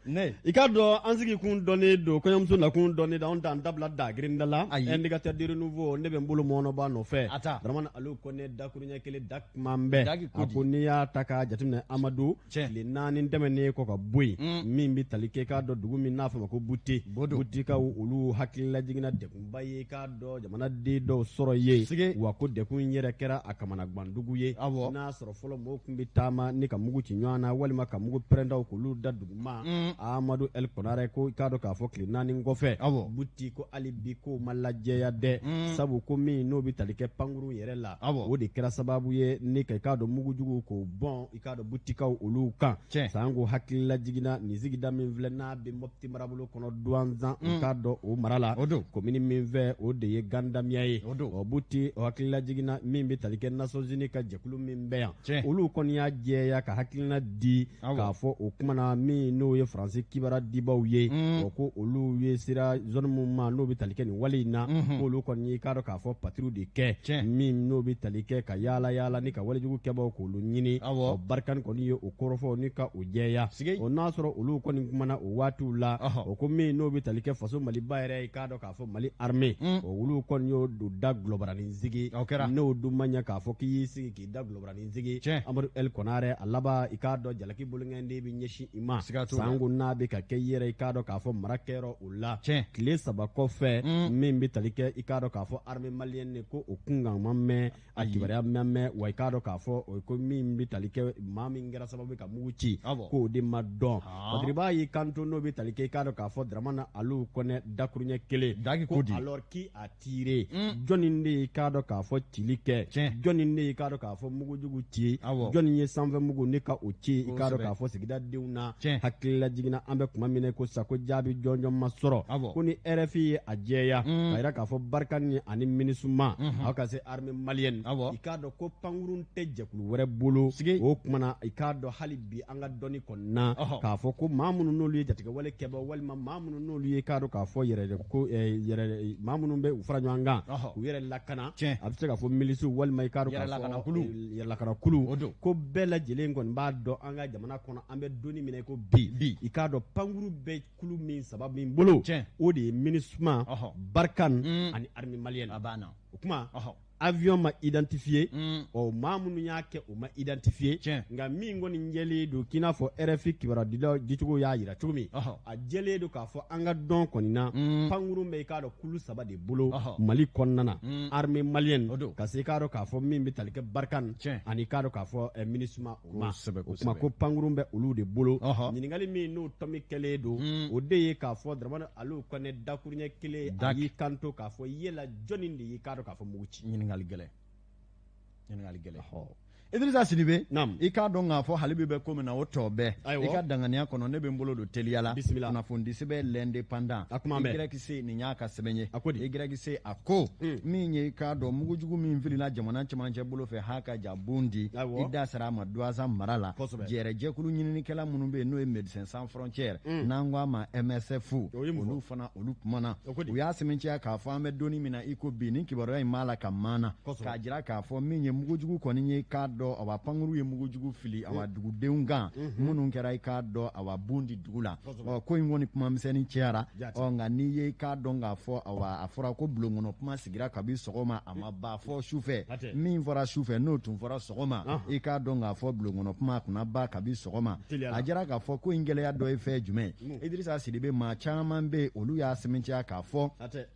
Ne I k'a dɔn an sigi kun dɔnnen don, kɔɲɔmuso nakun dɔnnen don, anw t'an dabila da girinda la. Ayi. Indicateur du renouveau, ne bɛ n bolo mɔnɔbɔ a nɔfɛ. A taa. Dramane Aliou Kone, dakuruɲɛ kelen da kuma bɛɛ. Daki ko A di? ko n'i y'a ta k'a jateminɛ, Amadu, Tiɲɛ. tile 4 tɛmɛnen kɔ ka bɔ yen, min bɛ tali kɛ, i k'a dɔn dugu min n'a fɔ ma ko Bute. Bodo. Butikaw olu hakilila jiginna degunba ye, i k'a dɔn jamanaden dɔw sɔrɔ yen. Sige. Wa ko degun in yɛrɛ kɛra a kamanagandugu ye. Awɔ. N'a sɔrɔ fɔlɔ mɔgɔw tun bɛ taama ni ka mugu ci ɲɔgɔn na walima ka mugu pɛrɛndaw k'olu da duguma. Amadu El Konare ko i k'a dɔn k'a fɔ tile 4 kɔfɛ, Awɔ. Buti ko hali bi ko ma lajɛya dɛ, sabu ko min n'o bɛ tali kɛ pankurun yɛrɛ la, Awɔ. o de kɛra sababu ye ni ka i k'a dɔn mugujugu k'o bɔn i k'a dɔn Butikaw olu kan. Tiɲɛ. Sanko hakilila jiginna nin sigida min filɛ n'a bɛ Mɔpti marabolo kɔnɔ Duwanzan, u k'a dɔn o mara la, O don. komini min fɛ o de ye Gandamiya ye. O don. Ɔ, Buti o hakilila jiginna min bɛ tali kɛ Nations Unies ka jɛkulu min bɛ yan, Tiɲɛ. olu kɔni y'a jɛya ka hakilina di Awɔ. k'a fɔ o kuma na min n'o ye Faransi kibaruya dibaw ye, o ko olu ye sera zone min ma n'o bɛ tali kɛ nin wale in na, k'olu kɔni y'i k'a dɔn k'a fɔ patrouille de kɛ Tiɲɛ. min n'o bɛ tali kɛ ka yaala yaala ni ka walejugu kɛbaw k'olu ɲini. Awɔ. Ɔ, Barkhane kɔni ye o kɔrɔfɔ ni ka o jɛya. Sigi. O n'a sɔrɔ olu kɔni kumana o waatiw la, Ɔhɔ. o ko min n'o bɛ tali kɛ faso Maliba yɛrɛ, i k'a dɔn k'a fɔ Mali armée, o olu kɔni y'o don da gulɔbaranin sigi. O kɛra. N'o dun ma ɲɛ k'a fɔ k'i y'i sigi k'i da gulɔbaranin sigi, Tiɲɛ. Amadu El Konare, a laban i k'a dɔn jalaki bolonkɛnden bɛ ɲɛsin i ma. Siga t'o la. Sanko n'a bɛ ka kɛ i yɛrɛ, i k'a dɔn k'a fɔ mara kɛyɔrɔ o la. Tiɲɛ. Tile 3 kɔfɛ, min bɛ tali kɛ i k'a dɔn k'a fɔ armée malienne ne ko o kunkan ma mɛn, a kibaruya ma mɛn, wa i k'a dɔn k'a fɔ o ko min bɛ tali kɛ maa min kɛra sababu ye ka mugu ci, Awɔ. k'o de ma dɔn. Ah. Patiriba y'i kanto n'o bɛ tali kɛ i k'a dɔn k'a fɔ Dramane Aliou Kone dakuruɲɛ kelen. Daki ko ko di? Alors qui a tiré? Jɔnni de y'i k'a dɔn k'a fɔ cili kɛ? Tiɲɛ. Jɔnni de y'i k'a dɔn k'a fɔ mugujugu ci? Awɔ. Jɔnni ye sanfɛ mugu ni ka o ci i k'a dɔn Kosɛbɛ. k'a fɔ sigidadenw na? Tiɲɛ. Hakilila jiginna an bɛ kuma min na ko sa ko jaabi jɔnjɔn ma sɔrɔ. Awɔ. Ko ni RFI ye a jɛya k'a yira k'a fɔ Barkhane ani MINUSMA, aw ka se armée malienne, Awɔ. i k'a dɔn ko pankurun tɛ jɛkulu wɛrɛ bolo. Sigi. O kuma na i k'a dɔn hali bi an ka dɔnni kɔni na Ɔhɔ. k'a fɔ ko maa minnu n'olu ye jatigɛwale kɛbaa walima maa minnu n'olu ye k'a dɔn k'a fɔ yɛrɛ ko yɛrɛ maa minnu bɛ u fara ɲɔgɔn kan Ɔhɔ. k'u yɛrɛ lakana, Tiɲɛ. a bɛ se k'a fɔ milisiw walima i k'a dɔn k'a fɔ Yɛrɛlakanakulu. yɛrɛlakanakulu, O don. ko bɛɛ lajɛlen kɔni b'a dɔn an ka jamana kɔnɔ an bɛ donni min na i ko bi, Bi. i k'a dɔn pankuru bɛ kulu min saba min bolo, Tiɲɛ. o de ye MINUSMA, Ɔhɔ. Barkhane ani armée malienne. A banna. O kuma Ɔhɔ. avion ma identifié, ɔ maa minnu y'a kɛ o ma identifié. Tiɲɛ. Nka min kɔni jɛlen don k'i n'a fɔ RFI kibaruya dicogo y'a jira cogo min, Ɔhɔ. a jɛlen don k'a fɔ an ka dɔn kɔni na pankurun bɛ i k'a dɔn kulu saba de bolo Ɔhɔ. Mali kɔnɔna na, armée malienne, O don. ka se i k'a dɔn k'a fɔ min bɛ tali kɛ Barkhane Tiɲɛ. ani i k'a dɔn k'a fɔ MINUSMA o ma. Kosɛbɛ, O kuma kosɛbɛ. ko pankurun bɛ olu de bolo. Ɔhɔ. Ɲininkali min n'o tɔmi kɛlen don, o de ye k'a fɔ Dramane Aliou Kone dakuruɲɛ kelen a y'i kanto k'a fɔ yala jɔnni de y'i k'a dɔn k'a fɔ mugu ci? Ɲininkali gɛlɛn, ɲininkali gɛlɛn. Idrissa Sidibe, Naam. i k'a dɔn k'a fɔ hali bi bɛ ko min na o tɔ bɛɛ, Ayiwa. i ka danganiya kɔnɔ ne bɛ n bolo don teliya la. Bisimila. Kunnafonidi sɛbɛn L'Indépendant, A kuma mɛn. YC nin y'a ka sɛbɛn ye. A ko di? YC a ko min ye i k'a dɔn mugujugu min filila jamana cɛmancɛ bolo fɛ ha ka ja bon di, Awɔ. i da sera a ma Duwanzan mara la. Kosɛbɛ. Jɛrɛjɛkulu ɲininikɛla minnu bɛ yen n'o ye Médecins Sans Frontières, n'an ko a ma MSF, O ye mun fɔ? olu fana olu kumana. O ko di? U y'a sɛmɛntiya k'a fɔ an bɛ donni min na i ko bi nin kibaruya in b'a la ka maana Kosɛbɛ. k'a jira k'a fɔ min ye mugujugu kɔni ye k'a dɔn awa pankuru ye mugujugu fili awa dugudenw kan minnu kɛra i k'a dɔn awa bon di dugu la. Ɔ, ko in kɔni kuma misɛnnin cayara. Jaati. Ɔ, nka n'i ye i k'a dɔn k'a fɔ awa a fɔra ko bulonkɔnɔ kuma sigira kabi sɔgɔma a ma ban fɔ sufɛ. Hatɛ. Min fɔra sufɛ n'o tun fɔra sɔgɔma, Ɔhɔn. i k'a dɔn k'a fɔ bulonkɔnɔ kuma kunna ban kabi sɔgɔma. Teliya la. A jira k'a fɔ ko in gɛlɛya dɔ ye fɛn jumɛn ye? Idrissa Sidibe, maa caman bɛ yen olu y'a sɛmɛntiya k'a fɔ Hatɛ.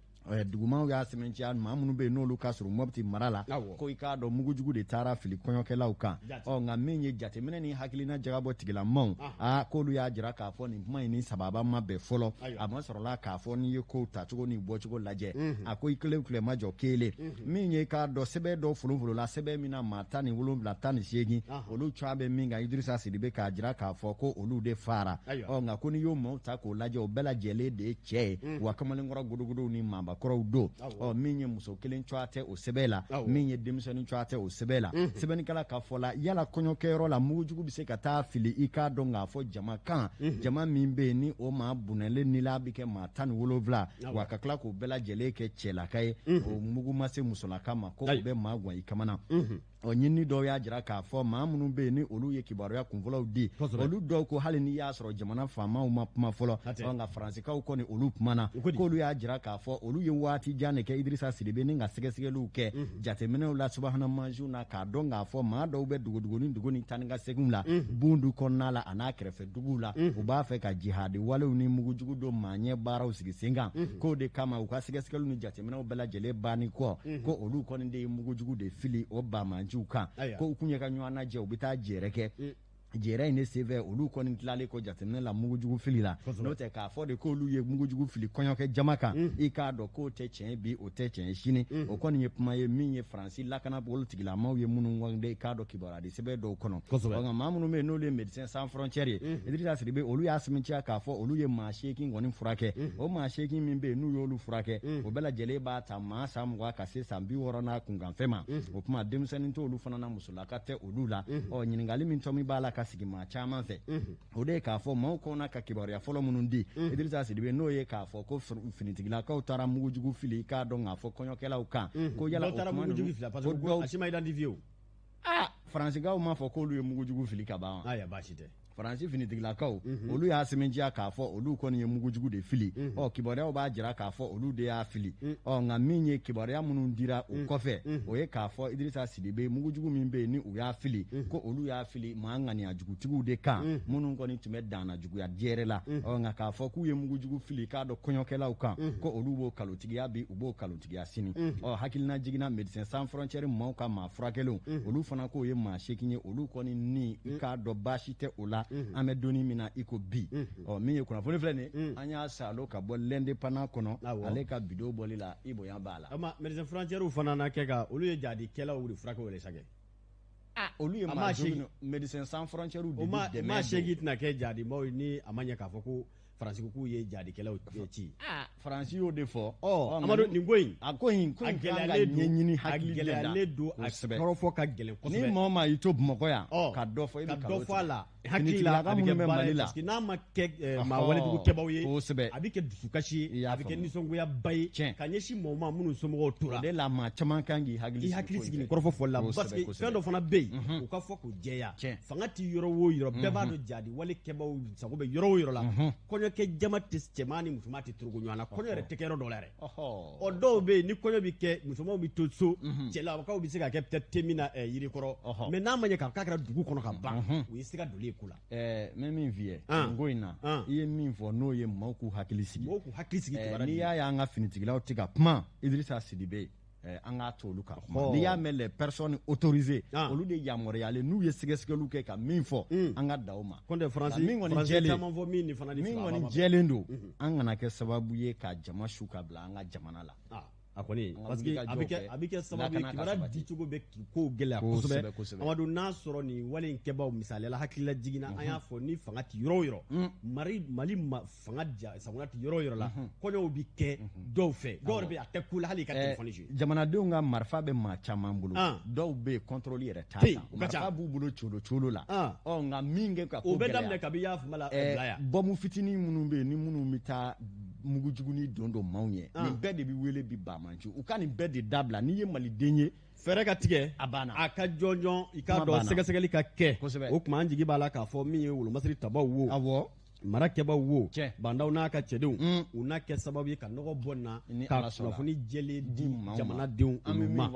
Dugumaw y'a sɛmɛntiya maa minnu bɛ yen n'olu ka surun Mɔpiti mara la, Awɔ. ko i k'a dɔn mugujugu de taara fili kɔɲɔkɛlaw kan. Jaati. Ɔ, nka min ye jateminɛ ni hakilina jagabɔ tigilamaw, aa k'olu y'a jira k'a fɔ nin kuma in ni sababa ma bɛn fɔlɔ. Ayiwa. A ma sɔrɔla k'a fɔ n'i ye kow tacogo ni bɔcogo lajɛ, a ko i kelen filɛ ma jɔ kelen min ye k'a dɔn sɛbɛn dɔ folonfolola sɛbɛn min na maa 17, 18, olu cogoya bɛ min kan. Idrissa Sidibe k'a jira k'a fɔ ko olu de fara. Ayiwa. Ɔ, nka ko n'i y'o maaw ta k'o lajɛ, o bɛɛ lajɛlen de ye cɛ ye, wa kamalenkɔrɔ godogodow ni maabakɔrɔw don. Awɔ. Ɔ, min ye muso kelen cogoya tɛ o sɛbɛn la, Awɔ. min ye denmisɛnnin cogoya tɛ o sɛbɛn la. Sɛbɛnnikɛla ka fɔ la, yala kɔɲɔkɛyɔrɔ la mugujugu bɛ se ka taa fili i k'a dɔn k'a fɔ jama kan, jama min bɛ yen ni o maa bɔnɛlen ni la bɛ kɛ maa 17, wa ka tila k'o bɛɛ lajɛlen kɛ cɛlaka ye, o mugu ma se musolaka ma, ko o Ayi. bɛ maa gwan i kamana. Ɔ, ɲinini dɔw y'a jira k'a fɔ maa minnu bɛ yen ni olu ye kibaruya kunfɔlɔw di, olu dɔw ko hali n'i y'a sɔrɔ jamana faamaw ma kuma fɔlɔ, nka Faransikaw kɔni olu kumana, k'olu y'a jira k'a fɔ olu ye waati jan de kɛ, Idirisa Sidibe, ni ka sɛgɛsɛgɛliw kɛ jateminɛw la subahana mansinw na, k'a dɔn k'a fɔ maa dɔw bɛ dogodogo ni dogo ni taa ni ka seginw la Bundu kɔnɔna la a n'a kɛrɛfɛ duguw la. U b'a fɛ ka jihadi walew ni mugujugu don maa ɲɛ baaraw sigi sen kan. K'o de kama u ka sɛgɛsɛgɛliw ni jateminɛw bɛɛ lajɛlen banni kɔ, ko olu kɔni de ye mugujugu de fili o banbaanciw kan. Ko u kun ye ka ɲɔgɔn lajɛ, u bɛ taa jɛrɛ kɛ. Jɛrɛ in de senfɛ, olu kɔni tilalen kɔ jateminɛ la, mugujugu fili la. N'o tɛ, k'a fɔ de k'olu ye mugujugu fili kɔɲɔkɛ jama kan, i k'a dɔn k'o tɛ tiɲɛ bi, o tɛ tiɲɛ sini. O kɔni ye kuma ye min ye Faransi lakana bolo tigilamaw ye minnu wande, i k'a dɔn, kibaruya de sɛbɛn dɔw kɔnɔ. Nka maa minnu bɛ yen n'olu ye Médecins Sans Frontières ye, Idrissa Sidibe, olu y'a sɛmɛntiya k'a fɔ olu ye maa 8 kɔni furakɛ. O maa 8 min bɛ yen n'u y'olu furakɛ, o bɛɛ lajɛlen b'a ta maa san 20 ka se san 60 n'a kunkanfɛn ma. O tuma denmisɛnnin t'olu fana na, musolaka tɛ olu la. Ɔ, ɲininkali min tɔmi b'a la ka sigi maa caman fɛ, o de ye k'a fɔ maaw kɔnna ka kibaruya fɔlɔ minnu di, Idrissa Sidibe, n'o ye k'a fɔ ko finitigilakaw taara mugujugu fili, i k'a dɔn k'a fɔ kɔɲɔkɛlaw kan, ko yala o kuma ninnu, ko dɔw a si ma identifié o. Aa, Faransikaw m'a fɔ k'olu ye mugujugu fili ka ban wa? Ayiwa, baasi tɛ. Faransi finitigilakaw, olu y'a sɛmɛntiya k'a fɔ olu kɔni ye mugujugu de fili. Ɔ, kibaruyaw b'a jira k'a fɔ olu de y'a fili. Ɔ, nka min ye kibaruya minnu dira o kɔfɛ, o ye k'a fɔ, Idirisa Sidibe, mugujugu min bɛ yen ni u y'a fili, ko olu y'a fili maa ŋaniya jugutigiw de kan minnu kɔni tun bɛ danna juguya jɛrɛ la. Ɔ, nka k'a fɔ k'u ye mugujugu fili k'a dɔn kɔɲɔkɛlaw kan, ko olu b'o kalotigiya bi, u b'o kalotigiya sini. Ɔ, hakilina jiginna Médecins Sans Frontières maaw ka maa furakɛlenw, olu fana k'o ye maa 8 ye, olu kɔni ni i k'a dɔn baasi tɛ o la an bɛ donni min na i ko bi. Ɔ, min ye kunnafoni filɛ nin ye, an y'a salo ka bɔ L'Indépendant kɔnɔ, ale ka bidon bɔli la, i bonya b'a la. Ama Médecins Frontières fana na kɛ ka olu ye jadikɛlaw de furakɛ o de sa kɛ. Olu ye maa Médecins Sans Frontières de bɛ dɛmɛ. Maa 8 tɛna kɛ jadimaw ye ni a ma ɲɛ k'a fɔ ko Faransi ko k'u ye jadikɛlaw ci. Faransi y'o de fɔ. Ɔ, Amadu, nin ko in a ko in ko a in kan ka gɛlɛyalen don ɲɛɲini a hakili de la. Gɛlɛyalen don, a kɔrɔfɔ ka gɛlɛn kosɛbɛ. Ni maa o maa y'i to Bamakɔ yan ka dɔ fɔ, i ka bɛ dɔ nkalon fɔ a tigɛ. la, hakili la, a Finitigilaka bɛ kɛ minnu bɛ baara Mali ye la, parce que n'a ma kɛ maa walejugu kɛbaw ye, a bɛ kɛ dusukasi ye, a bɛ kɛ nisɔngoyaba ye ka ɲɛsin mɔgɔw ma minnu somɔgɔw tora. O de la maa caman kan k'i hakili i hakili sigi nin kɔrɔfɔ fɔli la, parce que fɛn dɔ fana bɛ yen, u ka fɔ k'o jɛya. Fanga ti yɔrɔ o yɔrɔ, bɛɛ b'a dɔn jadi wale kɛbaw sago bɛ yɔrɔ o yɔrɔ la. Kɔɲɔkɛ jama tɛ, cɛman ni musoman tɛ turuko ɲɔgɔn na, kɔɲɔ yɛrɛ tɛ kɛ yɔrɔ dɔ la yɛrɛ. Ɔ, dɔw bɛ yen ni kɔɲɔ bɛ kɛ, musomanw bɛ to so, cɛlakaw bɛ se ka kɛ peut-être te min na yiri kɔrɔ, mais n'a ma ɲɛ k'a kɛra dugu kɔnɔ ka ban, u ye siga donlen ye ko la. N bɛ min f'i ye nin ko in na, i ye min fɔ, n'o ye maaw k'u hakili sigi. Mɔgɔw k'u hakili sigi. N'i y'a ye an ka finitigilaw tɛ ka kuma, Idrissa Sidibe, an k'a to olu ka kuma. N'i y'a mɛn les personnes autorisées, olu de yamaruyalen, n'u ye sɛgɛsɛgɛliw kɛ ka min fɔ, an ka da o ma. Kɔntɛ, Faransi min kɔni jɛlen caman fɔ min ni fana ni min kɔni jɛlen don, an kana kɛ sababu ye ka jama su ka bila an ka jamana la. A kɔni, parce que a bɛ kɛ sababu ye, kibaruya dicogo bɛ kow gɛlɛya kosɛbɛ. Amadu, n'a sɔrɔ nin wale in kɛbaw, misaliyala, hakilila jiginna, an y'a fɔ ni fanga ti yɔrɔ o yɔrɔ, Mali Mali ma fanga ja sagona ti yɔrɔ o yɔrɔ la, kɔɲɔw bɛ kɛ dɔw fɛ, dɔw yɛrɛ bɛ a tɛ ku la hali i ka téléphone jouer. Jamanadenw ka marifa bɛ maa caman bolo, dɔw bɛ yen contrôle yɛrɛ t'a kan, marifa b'u bolo colo colo la. Ɔ, nka min kɛ ka ko o bɛ daminɛ kabi i y'a fama la bila yan. Bɔnmu fitinin minnu bɛ yen ni minnu bɛ taa mugujuguni don don maaw ɲɛ, nin bɛɛ de bɛ wele bi banbanci. U ka nin bɛɛ de dabila. N'i ye maliden ye, fɛɛrɛ ka tigɛ. A banna. A ka jɔnjɔn, i k'a dɔn, sɛgɛsɛgɛli ka kɛ. O tuma an jigi b'a la k'a fɔ min ye wolomasiri tabaw wo, mara kɛbaw wo, Bah N'Daw n'a ka cɛdenw, u n'a kɛ sababu ye ka nɔgɔ bɔ na ka kunnafoni jɛlen di jamanadenw olu ma.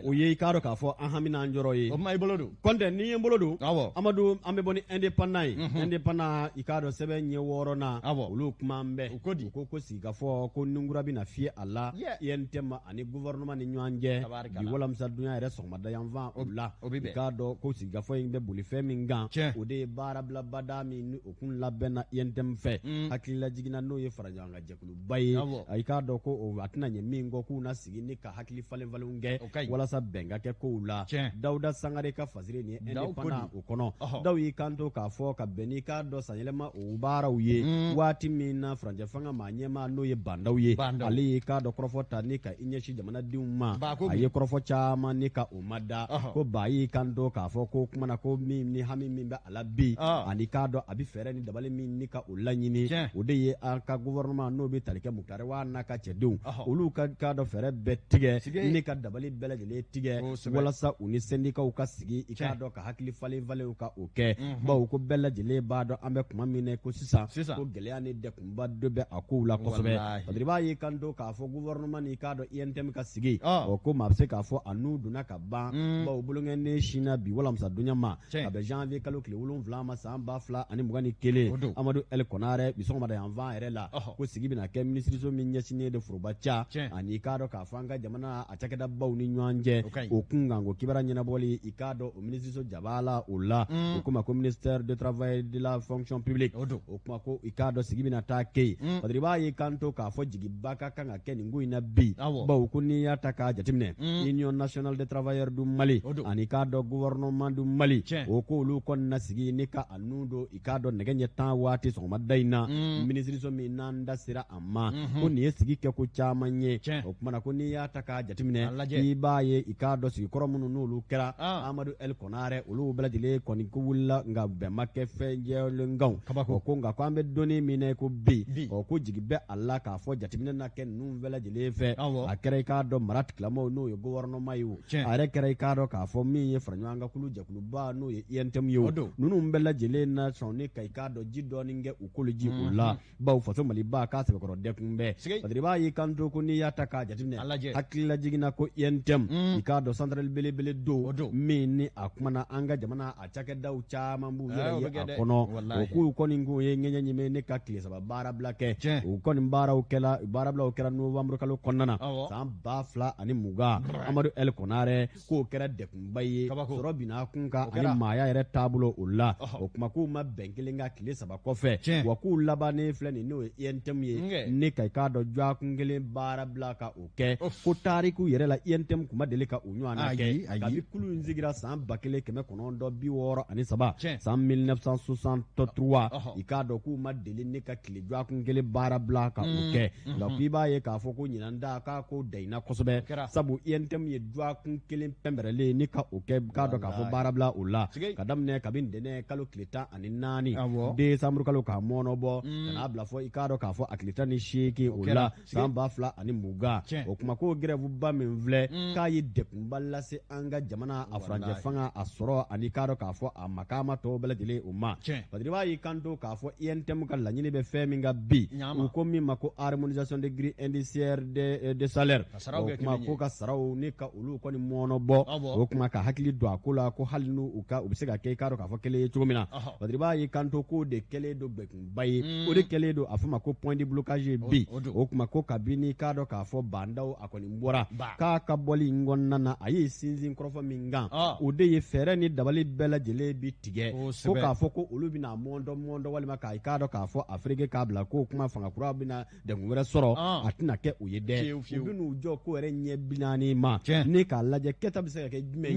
O ye i k'a dɔn k'a fɔ an hami n'an jɔrɔ ye. O tuma i bolo don. Kɔntɛ, n'i ye n bolo don. Amadu, an bɛ bɔ ni Indépendant ye. Indépendant, i k'a dɔn, sɛbɛn ɲɛ 6nan, olu kuma an bɛɛ. U ko di? U ko ko sigikafɔ ko ninkura bɛna fiyɛ a la UNTM ani gouvernement ni ɲɔgɔn cɛ bi walamisa dunya yɛrɛ sɔgɔmada yanfan o la. I k'a dɔn ko sigikafɔ in bɛ boli fɛn min kan, o de ye baarabilabada min ni o kun labɛnna UNTM fɛ. Hakilila jiginna, n'o ye faraɲɔgɔnkan jɛkuluba ye, i k'a dɔn ko a tɛna ɲɛ min kɔ, k'u na sigi ni ka hakili falen falenw kɛ walasa bɛn ka kɛ kow la. Dawuda Sangare ka fasiri nin ye Indépendant o kɔnɔ. Daw y'i kanto k'a fɔ ka bɛn n'i k'a dɔn sanyɛlɛma o baaraw ye, waati min na furancɛ fanga maa ɲɛmaa, n'o ye Bah N'Daw ye, ale y'i k'a dɔn kɔrɔfɔ ta ni ka i ɲɛsin jamanadenw ma. A ye kɔrɔfɔ caman ni ka o ma da ko ba y'i kanto k'a fɔ ko kumana ko min ni hami min bɛ a la bi, ani k'a dɔn a bɛ fɛɛrɛ ni dabali min min ni ka o laɲini, o de ye an ka gouvernement n'o bɛ tali kɛ Moctar Ouane n'a ka cɛdenw, olu ka k'a dɔn fɛɛrɛ bɛɛ tigɛ ni ka dabali bɛɛ lajɛlen tigɛ walasa u ni sɛndikaw ka sigi, i k'a dɔn ka hakili falen falenw ka o kɛ, bawo ko bɛɛ lajɛlen b'a dɔn an bɛ kuma min na ko sisan, ko gɛlɛya ni dɛkunba dɔ bɛ a kow la kosɛbɛ. Padiri b'a y'i kanto k'a fɔ gouvernement ni i k'a dɔn UNTM ka sigi, ɔ ko maa bɛ se k'a fɔ a n'u donna ka ban, bawo bolonkɔni sinna bi walamisa donya ma ka bɛn janvier kalo tile 7 ma san 2021. Amadu El Konare bi sɔgɔmada yanfan yɛrɛ la, ko sigi bɛna kɛ minisiriso min ɲɛsinnen de foroba ca ani i k'a dɔn k'a fɔ an ka jamana a cakɛdabaw ni ɲɔgɔn cɛ, o kunkan ko kibaruya ɲɛnabɔli, i k'a dɔn o minisiriso jaba la o la, o kuma ko ministère de travail de la fonction publique, o kuma ko i k'a dɔn sigi bɛna taa kɛ yen. Padiri b'a y'i kanto k'a fɔ jigiba ka kan ka kɛ nin ko in na bi, bawo ko n'i y'a ta k'a jateminɛ, Union nationale des travailleurs du Mali ani k'a dɔn gouvernement du Mali, o ko olu kɔni na sigi ni ka a nun don i k'a dɔn nɛgɛ ɲɛ 10 waati sɔgɔmada in na, minisiriso min n'an da sera a ma, ko nin ye sigi kɛ ko caman ye. O kuma na ko n'i y'a ta k'a jateminɛ, i b'a ye i k'a dɔn sigikɔrɔ minnu n'olu kɛra, Amadu El Konare, olu bɛɛ lajɛlen kɔni ko wulila, nka bɛn ma kɛ fɛn jɛlen kan. O ko nka ko an bɛ donni min na ko bi, ɔ ko jigi bɛ a la k'a fɔ jateminɛ na kɛ ninnu bɛɛ lajɛlen fɛ. A kɛra i k'a dɔn mara tigilamɔgɔw n'o ye gouvernement ye o, a yɛrɛ kɛra i k'a dɔn k'a fɔ min ye faraɲɔgɔnkankulu jɛkuluba n'o ye UNTM ye o, ninnu bɛɛ lajɛlen na sɔn ni ka i k'a dɔn ji dɔɔni kɛ u koloji o la, bawo faso Maliba k'a sɛbɛkɔrɔ dɛkun bɛɛ. Padiri b'a y'i kanto ko n'i y'a ta k'a jateminɛ, hakilila jiginna ko UNTM, i k'a dɔn centrale belebele don min ni a kumana an ka jamana a cakɛdaw caman b'u yɛrɛ ye a kɔnɔ. O k'u kɔni k'u ye ŋɛɲɛ ɲimi ne ka tile 3 baarabila kɛ. U kɔni baaraw kɛla, baarabilaw kɛra novembre kalo kɔnɔna na san 2020. Amadu El Konare k'o kɛra dɛkunba ye, sɔrɔ binna kun kan ani maaya yɛrɛ taabolo o la. O kuma k'u ma bɛn kelen kan tile 3 kɔfɛ, wa k'u labannen filɛ nin n'o ye UNTM ye ne ka i k'a dɔn dɔgɔkun kelen baara bila ka o kɛ. Ko tariku yɛrɛ la UNTM kun ma deli ka o ɲɔgɔnna kɛ kabi kulu in sigira san 1963, san 1963. I k'a dɔn k'u ma deli ne ka tile dɔgɔkun kelen baara bila ka o kɛ. Nka k'i b'a ye k'a fɔ ko ɲinan da k'a ko dayina kosɛbɛ, sabu UNTM ye dɔgɔkun kelen pɛnpɛrɛlen ni ka o kɛ, k'a dɔn k'a fɔ baarabila o la ka daminɛ kabi ntɛnɛn kalo tile 14, décembre kalo k'a mɔɔnɔbɔ ka n'a bila fɔ i k'a dɔn k'a fɔ a tile 18 o la san 2020. O kuma ko grève ba min filɛ, k'a ye degunba lase an ka jamana a furancɛ fanga a sɔrɔ ani k'a dɔn k'a fɔ a makaama tɔw bɛɛ lajɛlen o ma. Padiri b'a y'i kanto k'a fɔ UNTM ka laɲini bɛ fɛn min kan bi, u ko min ma ko harmonisation de grille indiciaire de salaire, o kuma ko ka saraw ni ka olu kɔni mɔɔnɔbɔ, o kuma ka hakili don a ko la ko hali n'u ka u bɛ se ka kɛ i k'a dɔn k'a fɔ kelen ye cogo min na. Padiri b'a y'i kanto k'o de kɛlen don ba ye, o de kɛlen don a fɔ ma ko point de blocage ye bi. O kuma ko kabini k'a dɔn k'a fɔ Bah N'Daw a kɔni bɔra k'a ka bɔli in kɔnɔna na, a ye sinsin kɔrɔfɔ min kan, o de ye fɛɛrɛ ni dabali bɛɛ lajɛlen bi tigɛ ko k'a fɔ ko olu bɛna mɔndɔ mɔndɔ walima k'a k'a dɔn k'a fɔ a fereke k'a bila k'o kuma fanga kura bɛna degun wɛrɛ sɔrɔ, a tɛna kɛ o ye dɛ. U bɛn'u jɔ ko yɛrɛ ɲɛ 40 ma ni k'a lajɛ kɛta bɛ se ka kɛ jumɛn ye,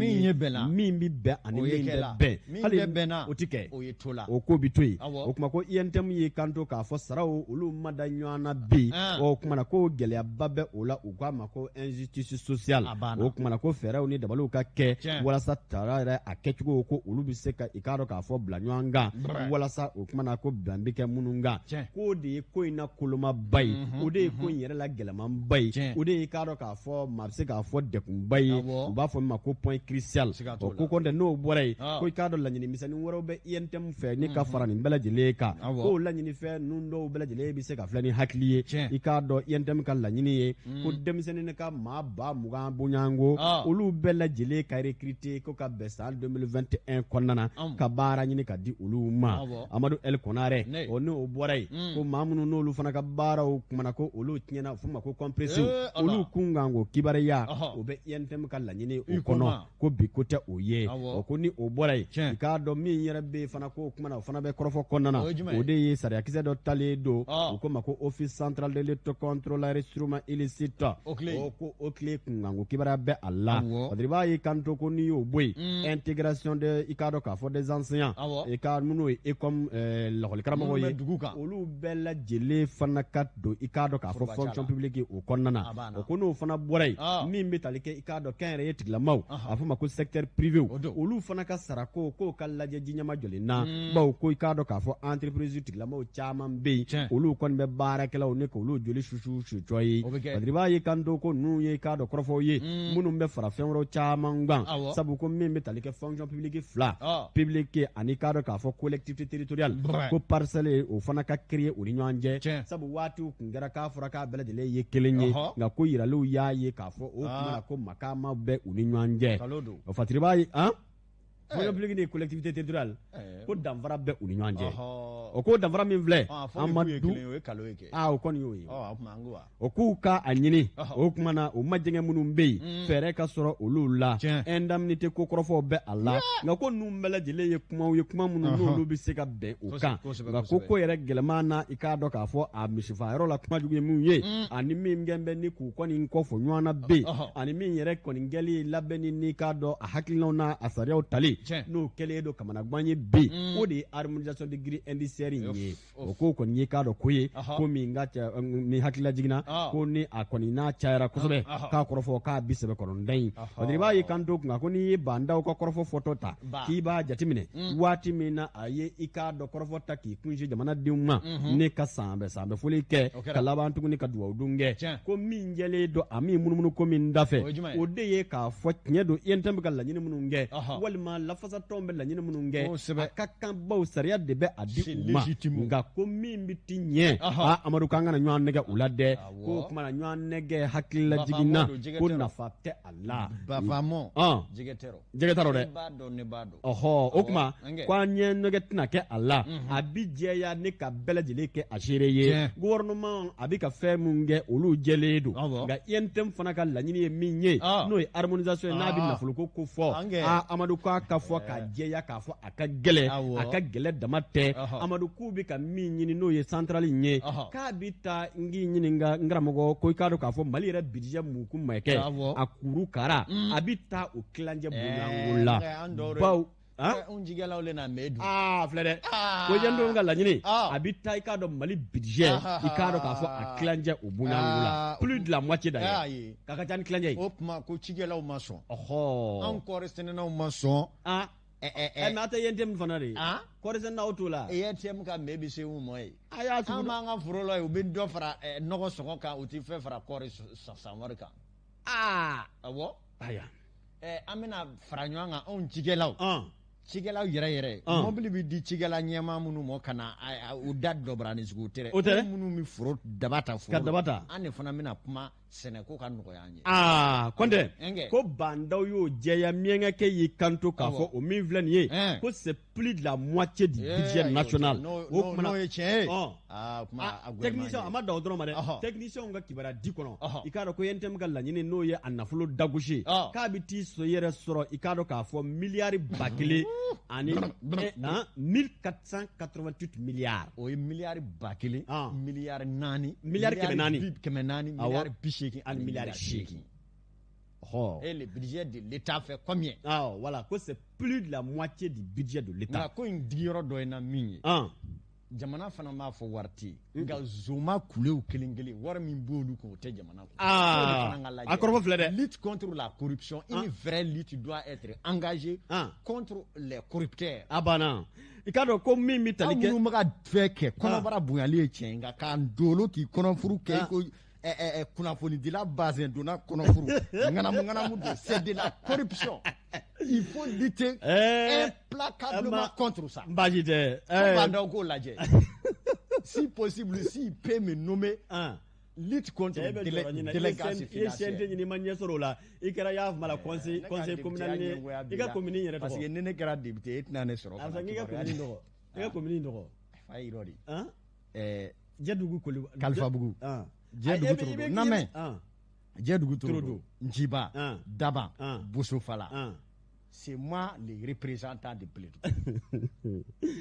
min bɛ bɛn ani min tɛ bɛn. Hali bɛnna o tɛ kɛ, o ye to la, o ko bɛ to yen. O kuma ko UNTM y'i kanto k'a fɔ saraw olu ma da ɲɔgɔn na bi. O kuma na ko gɛlɛyaba bɛ o la, u k'a ma ko injustice sociale. O kuma na ko fɛɛrɛw ni dabaliw ka kɛ walasa tara yɛrɛ a kɛcogo ko olu bɛ se ka i k'a dɔn k'a fɔ bila ɲɔgɔn kan, walasa o kuma na ko bɛn bɛ kɛ minnu kan. K'o de ye ko in na kolomaba ye, o de ye ko in yɛrɛ la gɛlɛmanba ye, o de ye i k'a dɔn k'a fɔ maa bɛ se k'a fɔ degunba ye, u b'a fɔ min ma ko point crucial. O ko kɔntɛ n'o bɔra yen, ko i k'a dɔn laɲini misɛnnin wɛrɛw bɛ UNTM fɛ ni ka fara nin bɛɛ lajɛlen kan. K'o laɲini fɛn ninnu dɔw bɛɛ lajɛlen bɛ se ka filɛ ni hakili ye. I k'a dɔn UNTM ka laɲini ye ko denmisɛnnin ka maa 20 000 bonyanko, olu bɛɛ lajɛlen ka recruter ko ka bɛn san 2021 kɔnɔna na, ka baara ɲini ka di olu ma. Amadu El Konare, o ni o bɔra yen, ko maa minnu n'olu fana ka baaraw kumana ko olu tiɲɛna, f'o ma ko compressé, olu kunkan ko kibaruya o bɛ UNTM ka laɲini o kɔnɔ, ko bi ko tɛ o ye. O ko ni o bɔra yen, i k'a dɔn min yɛrɛ bɛ yen fana, ko o kumana o fana bɛ kɔrɔfɔ kɔnɔna na, o de ye sariyakisɛ dɔ talen don, u ko ma ko Office central de lutte contre l'enrichissement illicite. O ko OCLEI kunkan ko kibaruya bɛ a la. Padiri b'a y'i kanto ko n'i y'o bɔ yen, intégration de i k'a dɔn k'a fɔ des enseignants, i ka minnu ye ECOM lakɔlikaramɔgɔw ye, olu bɛɛ lajɛlen fana ka don i k'a dɔn k'a fɔ fonction publique o kɔnɔna na. O ko n'o fana bɔra yen, min bɛ tali kɛ i k'a dɔn kɛnyɛrɛye tigilamaw, a fɔ ma ko secteur privé, olu fana ka sarako k'o ka lajɛ ji ɲɛmajɔlen na, bawo ko i k'a dɔn k'a fɔ entreprise tigilamaw caman bɛ yen, olu kɔni bɛ baarakɛlaw ni k'olu joli susu sucɔ ye. Badiriba y'i kanto ko ninnu ye k'a dɔn kɔrɔfɔw ye minnu bɛ fara fɛn wɛrɛw caman kan, sabu ko min bɛ tali kɛ fonction publique fila, publique ani k'a dɔn k'a fɔ collectivité territoriale, ko parcelle o fana ka créer u ni ɲɔgɔn cɛ, sabu waatiw kun kɛra k'a fɔra k'a bɛɛ lajɛlen ye kelen ye, nka ko yiraliw y'a ye k'a fɔ o tuma na ko makama bɛ u ni ɲɔgɔn cɛ. O Fatiriba ye fonction publique ni collectivité territoriale, ko danfara bɛ u ni ɲɔgɔn cɛ. O ko danfara min filɛ, Amadu, o kɔni y'o ye, o k'u ka a ɲini o tuma na o majɛngɛ minnu bɛ yen, fɛɛrɛ ka sɔrɔ olu la, indemnité ko kɔrɔfɔw bɛ a la. Nka ko ninnu bɛɛ lajɛlen ye kumaw ye, kuma minnu n'olu bɛ se ka bɛn o kan. Nka ko ko yɛrɛ gɛlɛman na, i k'a dɔn k'a fɔ a misifa yɔrɔ la, kuma jugu ye min ye, ani min kɛn bɛ ni k'u kɔni kɔ fɔ ɲɔgɔn na bɛ yen, ani min yɛrɛ kɔni kɛli labɛnni ni k'a dɔn a hakilinaw n'a a sariyaw tali n'o kɛlen don kamanagan ye bɛ yen, o de ye harmonisation de grille indiciaire in ye. O ko kɔni ye k'a dɔn ko ye ko min ka ni hakilila jiginna ko ni a kɔni n'a cayara kosɛbɛ, k'a kɔrɔfɔ k'a bi sɛbɛ kɔnɔntɔn in. Badiriba y'i kanto kunna ko n'i ye Bah N'Daw ka kɔrɔfɔ fɔtɔ ta k'i b'a jateminɛ, waati min na a ye i k'a dɔn kɔrɔfɔ ta k'i kunsin jamanadenw ma ne ka sanbɛ sanbɛ foli kɛ ka laban tuguni ka dugawu don kɛ, ko min jɛlen don a min munumunu ko min da fɛ, o de ye k'a fɔ tiɲɛ don UNTM bɛ ka laɲini minnu kɛ, walima lafasatɔnw bɛ laɲini minnu kɛ, a ka kan baw sariya de bɛ a di u ma. Nka ko min bɛ ti ɲɛ, aa Amadu, k'an kana ɲɔgɔn nɛgɛ u la dɛ. Ko o tuma na ɲɔgɔn nɛgɛ hakililajigin na, ko nafa tɛ a la. Bafamɔ, jɛgɛ tɛ jɛgɛ t'a rɔ dɛ. B'a dɔn, ne b'a dɔn. Ɔhɔ, o tuma ko an ɲɛ nɛgɛ tɛna kɛ a la. A bi jɛya ne ka bɛɛ lajɛlen kɛ a seere ye. Gouvernement a bɛ ka fɛn min kɛ, olu jɛlen don. Nka UNTM fana ka laɲini ye min ye, n'o ye harmonisation ye, n'a bɛ nafoloko ko fɔ, aa Amadu, k'a ka fɔ k'a jɛya k'a fɔ a ka gɛlɛn, a ka gɛlɛn dama tɛ. Amadu, k'u bɛ ka min ɲini, n'o ye centrale in ye, k'a bɛ taa n k'i ɲininka n karamɔgɔ, ko i k'a dɔn k'a fɔ Mali yɛrɛ budget muku ma kɛ a kuru kara, a bɛ taa o tilancɛ bonyanko la, baw anw jigɛlaw le na mɛ dun. Aa filɛ dɛ, ko jɛndenw ka laɲini, a bɛ taa i k'a dɔn Mali budget, i k'a dɔn k'a fɔ a tilancɛ o bonyanko la, plus de la moitié d'ailleurs, k'a ka ca ni tilancɛ ye. O tuma ko cikɛlaw ma sɔn, anw kɔɔri sɛnɛnaw ma sɔn. Ɛ, mais a tɛ UNTM fana de ye kɔɔri sɛnɛnaw t'o la. UNTM ka mɛ bɛ se mun ma ye? A y'a an b'an ka foro la yen, u bɛ dɔ fara nɔgɔ sɔngɔ kan, u tɛ fɛn fara kɔɔri san wari kan. Awɔ. Ayiwa. An bɛna fara ɲɔgɔn kan, anw cikɛlaw, cikɛlaw yɛrɛ yɛrɛ, mobili bɛ di cikɛla ɲɛmaa minnu ma ka na u da dɔbara ni sugu tɛ. O tɛ. Minnu bɛ foro daba ta, foro ka daba ta, an de fana bɛna kuma sɛnɛko ka nɔgɔya an ye. Aa Kɔntɛ, ko Bah N'Daw y'o jɛya, miyankakɛ y'i kanto k'a fɔ o min filɛ nin ye, ko c'est plus de la moitié du budget national. O kuma n'o ye tiɲɛ ye. Technicien a ma dan o dɔrɔn ma dɛ, technicien ka kibaruya di kɔnɔ, i k'a dɔn ko UNTM ka laɲini, n'o ye a nafolo dagosi, k'a bɛ t'i so yɛrɛ sɔrɔ, i k'a dɔn k'a fɔ miliyari 1000 ani 1488 milliards. O ye miliyari 1000, miliyari 4, miliyari 400, 400, miliyari 80 ani miliyari 80. Et le budget de l'État fait combien? Ah, voilà, que c'est plus de la moitié du budget de l'État. Nka ko in digiyɔrɔ dɔ ye na min ye, jamana fana b'a fɔ wari tɛ yen, nka zoma kulew kelen kelen, wari min b'olu kun, o tɛ jamana kun. A kɔrɔfɔ filɛ dɛ. Lutte contre la corruption, une vraie lutte doit être engagée contre les corrupteurs. A banna. I k'a dɔn ko min bɛ tali kɛ. Anw minnu bɛ ka fɛn kɛ, kɔnɔbara bonyali ye tiɲɛ ye, nka k'an dolo k'i kɔnɔfuru kɛ i ko kunnafonidila bazin donna kɔnɔfuru ŋanamu ŋanamu don, c'est de la corruption. Il faut lutter implacablement contre ça. Baasi tɛ. Fo Bah N'Daw k'o lajɛ. Si possible, s'il peut me nommer, lutte contre délinquance financière. I ye CNT ɲini, i ma ɲɛ sɔrɔ o la, i kɛra y'a fama la conseil communal ni i ka commune yɛrɛ tɔgɔ. Parce que ni ne kɛra député, e tɛna ne sɔrɔ. A i ka commune tɔgɔ. I ka commune tɔgɔ. Fa y'i rɔ de. Jɛdugu Koli. Kalifabugu. Jɛdugu Torodo. Namɛ. Jɛdugu Torodo. Njiba. Daban. Bosofala. C'est moi le représentant de Beledugu.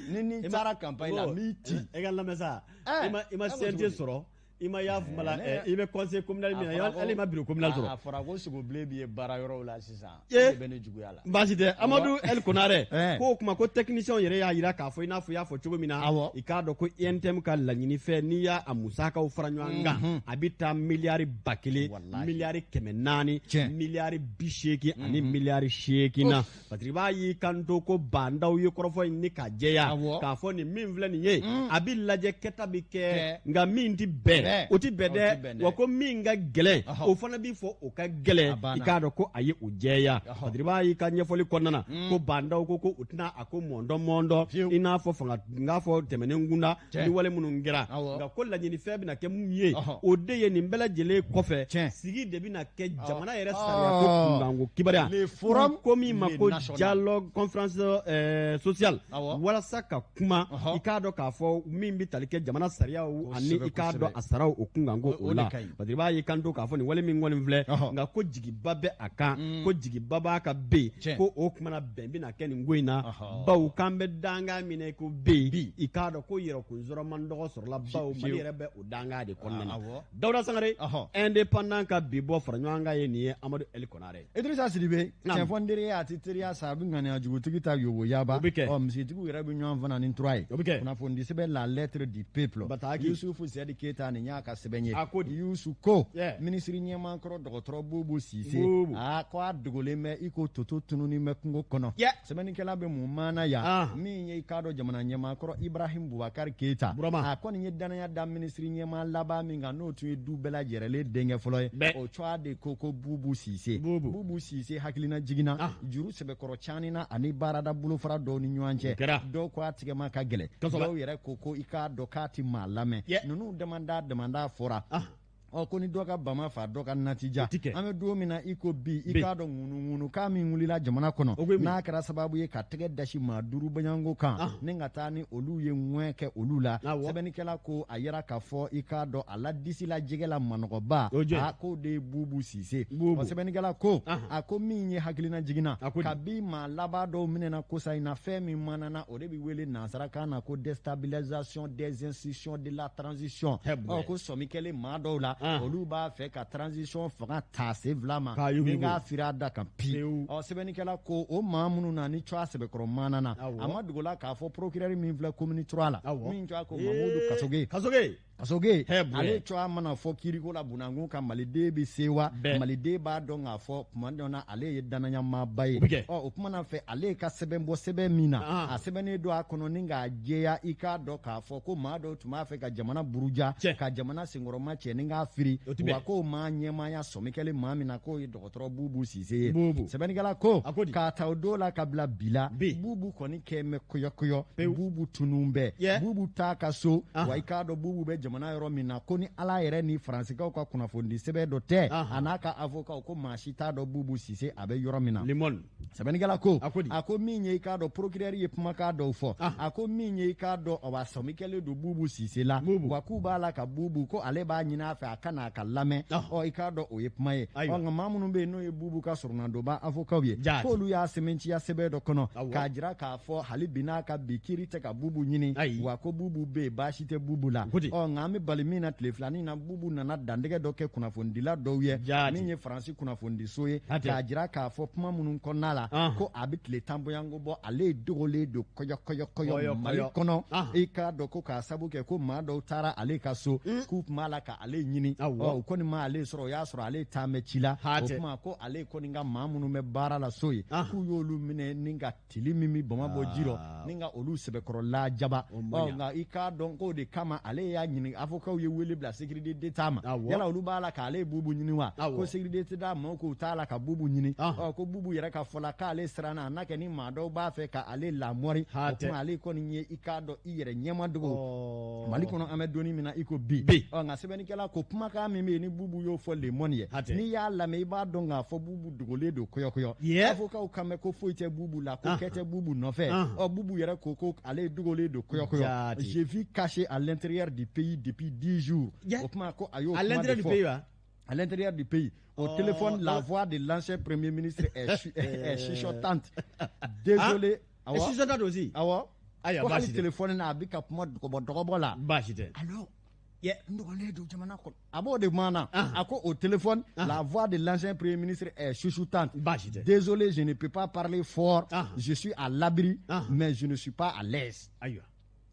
Ni ni taara campagne la, m'i ci. E ka lamɛn sa. I ma CNT sɔrɔ. I ma y'a fuma la, i bɛ conseil communal min na, hali i ma bureau communal sɔrɔ. A fɔra ko sogobilen b'i ye baara yɔrɔw la sisan, o de bɛ ne juguya la. Baasi tɛ. Amadu El Konare ko o kuma ko technicien yɛrɛ y'a jira k'a fɔ, i n'a fɔ i y'a fɔ cogo min na, i k'a dɔn ko UNTM ka laɲini fɛ, n'i y'a musakaw fara ɲɔgɔn kan, a bɛ taa miliyari 1000, miliyari 400, miliyari 80 ani miliyari 8 na. Patiriba y'i kanto ko Bah N'Daw ye kɔrɔfɔ in ni ka jɛya k'a fɔ nin min filɛ nin ye, a bɛ lajɛ, kɛta bɛ kɛ, nka min tɛ bɛn, o tɛ bɛn dɛ. Wa ko min ka gɛlɛn, o fana bɛ fɔ o ka gɛlɛn. I k'a dɔn ko a ye o jɛya. Patiriba y'i ka ɲɛfɔli kɔnɔna na ko Bah N'Daw ko u tɛna a ko mɔndɔ mɔndɔ, i n'a fɔ fanga n'a fɔ tɛmɛnen kunda ni wale minnu kɛra, nka ko laɲinifɛn bɛna kɛ mun ye, o de ye nin bɛɛ lajɛlen kɔfɛ, sigi de bɛna kɛ jamana yɛrɛ sariya ko kunkanko kibaruya, ko min ma ko dialogue, conférence sociale, walasa ka kuma, i k'a dɔn k'a fɔ min bɛ tali kɛ jamana sariyaw ani i k'a dɔn a saraw o kunkanko o la. Patiriba y'i kanto k'a fɔ nin wale min kɔni filɛ, nka ko jigiba bɛ a kan, ko jigiba b'a kan bɛ yen, ko o kuma na bɛn bɛna kɛ nin ko in na, bawo k'an bɛ dankan min na ko bɛ yen, i k'a dɔn ko yɛrɛkunsɔrɔ man dɔgɔ sɔrɔla, bawo Mali yɛrɛ bɛ o dankan de kɔnɔna na. Dawuda Sangare, indépendant ka bi bɔ fara ɲɔgɔn kan ye nin ye, Amadu El Konare. Idrissa Sidibe, tiɲɛ fɔ n teri ye, a tɛ teriya sa, a bɛ ŋaniya jugutigi ta yobo yaba. O bɛ kɛ. Ɔ, misitigiw yɛrɛ bɛ ɲɔgɔn fana ni tura ye. O bɛ kɛ. Kunnafonidi sɛbɛn La Lettre du Peuple. Bataki. Yusufu Sɛdi Keyita, nin y'a ka sɛbɛn ye. A ko di? Yusu ko minisiri ɲɛmaa kɔrɔ, dɔgɔtɔrɔ Bubu Sise, aa, ko a dogolen bɛ i ko toto tununnen bɛ kungo kɔnɔ. Sɛbɛnnikɛla bɛ mun maana yan? Min ye i k'a dɔn jamana ɲɛmaa kɔrɔ Ibrahim Bubakari Keyita, a kɔni ye danaya da minisiri ɲɛmaa laban min kan, n'o tun ye du bɛɛ lajɛrɛlen denkɛ fɔlɔ ye, o cogoya de ko Bubu Sise. Bubu Sise hakilina jiginna juru sɛbɛkɔrɔ canina ani baarada bolofara dɔw ni ɲɔgɔn cɛ. Dɔw ko a tigɛma ka gɛlɛn, dɔw yɛrɛ ko i k'a dɔn k'a ti maa lamɛn. Ninnu damanda damanda fɔra. Ɔ, ko ni dɔ ka bama fa, dɔ ka natija. An bɛ don min na i ko bi, i k'a dɔn ŋunuŋunukan min wulila jamana kɔnɔ, n'a kɛra sababu ye ka tɛgɛ dasi maa 5 baɲanko kan ni ka taa ni olu ye ŋɛn kɛ olu la. Sɛbɛnnikɛla ko a yɛrɛ k'a fɔ, i k'a dɔn a la disi la jɛgɛ la manɔgɔba, a k'o de ye Bubu Sise. Sɛbɛnnikɛla ko a ko min ye hakilina jiginna kabi maa laban dɔw minɛna kosa in na, fɛn min manana, o de bɛ wele nansarakan na ko déstabilisation des institutions de la transition. Ɔ, ko sɔmi kɛlen maa dɔw la, olu b'a fɛ ka transition fanga ta sen fila ma ni k'a firi a da kan pi. Ɔ, sɛbɛnnikɛla ko o maa minnu na ni cogoya sɛbɛkɔrɔ maana na, a ma dogo la k'a fɔ procureur min filɛ commune 3 la, min cogoya ko Mamudu Kasoge. Kasoge. Kasoge, ale cogoya mana fɔ kiriko la Bunakun kan, maliden bɛ sewa, maliden b'a dɔn k'a fɔ tuma dɔ na ale ye danayamaaba ye. Ɔ, o kuma na fɛ, ale ka sɛbɛn bɔ sɛbɛn min na, a sɛbɛnnen don a kɔnɔ ni k'a jɛya, i k'a dɔn k'a fɔ ko maa dɔw tun b'a fɛ ka jamana buruja, ka jamana senkɔrɔma cɛ ni k'a firi, wa ko maa ɲɛmaaya sɔmi kɛlen maa min na, k'o ye dɔgɔtɔrɔ Bubu Sise ye. Sɛbɛnnikɛla ko k'a ta o don la ka bila bi la, Bubu kɔni kɛ mɛ kɔyɔkɔyɔ, Bubu tunun bɛɛ, Bubu t'a ka so. Wa i k'a dɔn Bubu bɛ jamana yɔrɔ min na, ko ni Ala yɛrɛ ni Faransikaw ka kunnafonidi sɛbɛn dɔ tɛ, a n'a ka avocat, ko maa si t'a dɔn Bubu Sise a bɛ yɔrɔ min na. Sɛbɛnnikɛla ko a ko min ye i k'a dɔn procureur ye kumakan dɔw fɔ, a ko min ye i k'a dɔn awa sɔmi kɛlen don Bubu Sise la, wa k'u b'a la ka Bubu, ko ale b'a ɲini a fɛ a ka n'a ka lamɛn. Ɔ, i k'a dɔn o ye kuma ye. Ɔ, nka maa minnu bɛ yen n'o ye Bubu ka sɔrɔnadonba avocat ye, k'olu y'a sɛmɛntiya sɛbɛn dɔ kɔnɔ k'a jira k'a fɔ hali bi n'a ka bi kiiri tɛ ka Bubu ɲini, wa ko Bubu bɛ yen, baasi tɛ Bubu la. Ɔ, nka an bɛ bali min na, tile filanin na, Bubu nana dantigɛ dɔ kɛ kunnafonidila dɔw ye, min ye Faransi kunnafonidiso ye, k'a jira k'a fɔ kuma minnu kɔnɔna la, ko a bɛ tile 10 bɔyanko bɔ, ale dogolen don kɔyɔ kɔyɔ kɔyɔ Mali kɔnɔ. I k'a dɔn ko k'a sabu kɛ ko maa dɔw taara ale ka so k'u tun b'a la ka ale ɲini. Ɔ, u kɔni ma ale sɔrɔ, o y'a sɔrɔ ale taa mɛn ci la. O kuma ko ale kɔni ka maa minnu bɛ baara la so ye, k'u y'olu minɛ ni ka tili min bɛ bama bɔ ji rɔ, ni ka olu sɛbɛkɔrɔ lajaba. Ɔ, nka i k'a dɔn k'o de kama ale y'a ɲini, avocat ye wele bila sécurité d'État ma, yala olu b'a la k'ale Bubu ɲini wa? Ko sécurité d'État maaw k'u t'a la ka Bubu ɲini. Ɔ, ko Bubu yɛrɛ ka fɔ la k'ale siranna, a n'a kɛ ni maa dɔw b'a fɛ ka ale lamɔri. O kuma ale kɔni ye i k'a dɔn i yɛrɛ ɲɛma dogo Mali kɔnɔ, an bɛ donni min na i ko bi. Ɔ, nka sɛbɛnnikɛla ko kumakan min bɛ yen ni Bubu y'o fɔ Le Monde ye, n'i y'a lamɛn, i b'a dɔn k'a fɔ Bubu dogolen don kɔyɔkɔyɔ. Avocat kan mɛn ko foyi tɛ Bubu la, ko kɛ tɛ Bubu nɔfɛ. Ɔ, Bubu yɛrɛ ko ale dogolen don kɔyɔkɔyɔ, je vis caché à l'intérieur du pays depuis 10 jours. O kuma ko a y'o À l'intérieur du pays wa? À l'intérieur du pays. Au téléphone, la voix de l'ancien premier ministre est chuchotante. Désolé. Ah, est chuchotante aussi? Awɔ. Ko hali téléphone na, a bɛ ka kuma dɔgɔbɔ dɔgɔbɔ la. Baasi tɛ. Alors, N dogolen don jamana kɔnɔ. A b'o de kuma na. A ko au téléphone, la voix de l'ancien premier ministre est chuchotante. Baasi tɛ. Désolé, je ne peux pas parler fort. Je suis à l'abri, mais je ne suis pas à l'aise. Ayiwa.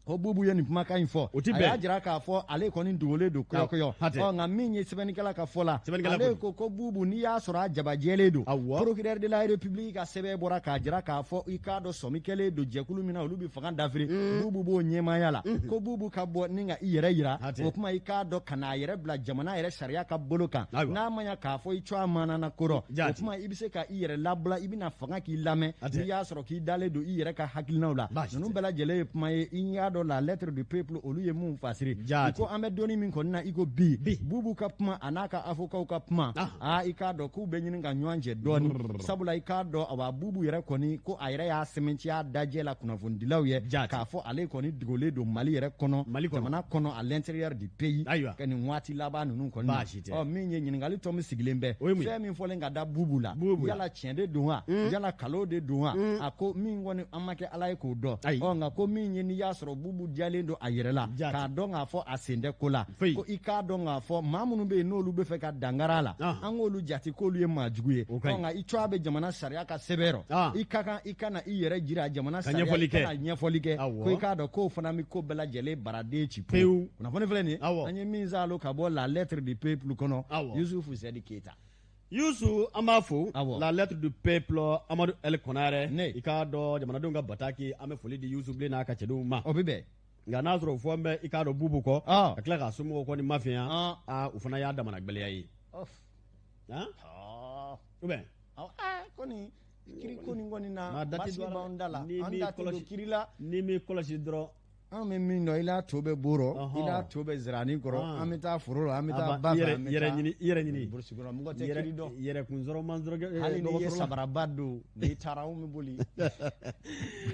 Ko Bubu ye nin kumakan in fɔ. O ti A bɛn. y'a jira k'a fɔ ale kɔni dogolen don kɔyɔkɔyɔ. Hatɛ. Ɔ, nka min ye sɛbɛnnikɛla ka fɔ la, Sɛbɛnnikɛla ale ko ko Bubu, n'i y'a sɔrɔ a jabajɛlen don, Awɔ. procureur de la République ka sɛbɛn bɔra k'a jira k'a fɔ i k'a dɔn sɔmi kɛlen don jɛkulu min na, olu bɛ fanga dafiri, Bubu b'o ɲɛmaaya la, ko Bubu ka bɔ ni ka i yɛrɛ yira. Hatɛ. O kuma, i k'a dɔn ka n'a yɛrɛ bila jamana yɛrɛ sariya ka bolo kan, Ayiwa. n'a ma ɲa k'a fɔ i cogoya mana ko rɔ, o Jaati. kuma i bɛ se ka i yɛrɛ labila, i bɛna fanga k'i lamɛn, Hatɛ. n'i y'a sɔrɔ k'i dalen don i yɛrɛ ka hakilinaw la. Baasi Ninnu tɛ. bɛɛ lajɛlen ye kuma ye, i y'a dɔn, la Lettre du Peuple, olu ye mun fasiri. Jaati. I ko an bɛ donni min kɔni na, i ko bi, Bi. Bubu ka kuma a n'a ka avocat ka kuma, aa, i k'a dɔn k'u bɛ ɲini ka ɲɔgɔn cɛ dɔɔni, sabula i k'a dɔn, awa, Bubu yɛrɛ kɔni ko a yɛrɛ y'a sɛmɛntiya dajɛ la kunnafonidilaw ye Jaati. k'a fɔ ale kɔni dogolen don Mali yɛrɛ kɔnɔ, Mali kɔnɔ. jamana kɔnɔ, à l'intérieur du pays. Ayiwa. Ka nin waati laban ninnu kɔni na. Baasi tɛ. Ɔ, min ye ɲininkali tɔ min sigilen bɛ, O ye mun ye? fɛn min fɔlen ka da Bubu la, Bubu la. yala tiɲɛ de don wa, yala kalo de don wa? A ko min kɔni, an ma kɛ Ala ye k'o dɔn. Ayi. Ɔ, nka ko min ye, n'i y'a sɔrɔ Bubu diyalen don a yɛrɛ la, Jaati. k'a dɔn k'a fɔ a sen tɛ ko la, Foyi. ko i k'a dɔn k'a fɔ maa minnu bɛ yen n'olu bɛ fɛ ka dankari a la, an k'olu jate k'olu ye maa jugu ye. O ka ɲi. Ɔ, nka i cogoya bɛ jamana sariya ka sɛbɛn rɔ, i ka kan i ka na i yɛrɛ jira jamana Ka sariya, ɲɛfɔli i ka kɛ. na ɲɛfɔli kɛ. Awɔ. Ko i k'a dɔn k'o fana bɛ ko bɛɛ lajɛlen baraden ci Pewu. Kunnafoni filɛ nin ye, Awɔ. an ye min saalo ka bɔ la Lettre du Peuple kɔnɔ. Awɔ. Yusufu Sɛdi Keyita. Yusu, an b'a fo. Awɔ. La Lettre du Peuple, Amadu El Konare. Ne. I k'a dɔn jamanadenw ka bataki, an bɛ foli di Yusu Bilen n'a ka cɛdenw ma. O bɛ bɛn. Nka n'a sɔrɔ fɔ n bɛ i k'a dɔn Bubu kɔ, ka tila k'a somɔgɔw kɔ ni mafiya, aa, o fana y'a damana gwɛlɛya ye. Ɔf. Han? Ou bien? Awɔ, aa, ko nin kiri ko nin kɔni na, Maa da tɛ basigi don a la. b'anw da la. N'i An m'i da tɛ don kɔlɔsi- kiri la. N'i m'i kɔlɔsi dɔrɔn. An bɛ min dɔn, i la to bɛ boro, i la to bɛ zirani kɔrɔ, an bɛ taa foro la, an bɛ taa ba fɛ, an bɛ yɛrɛ taa ɲini, i yɛrɛ ɲini. Burusi kɔnɔ, mɔgɔ tɛ Yɛrɛ kiri dɔn. Yɛrɛ kun sɔrɔ man sɔrɔ kɛ, Hali n'i ye dɔgɔtɔrɔ la. sabaraba don, n'i taara anw bɛ boli.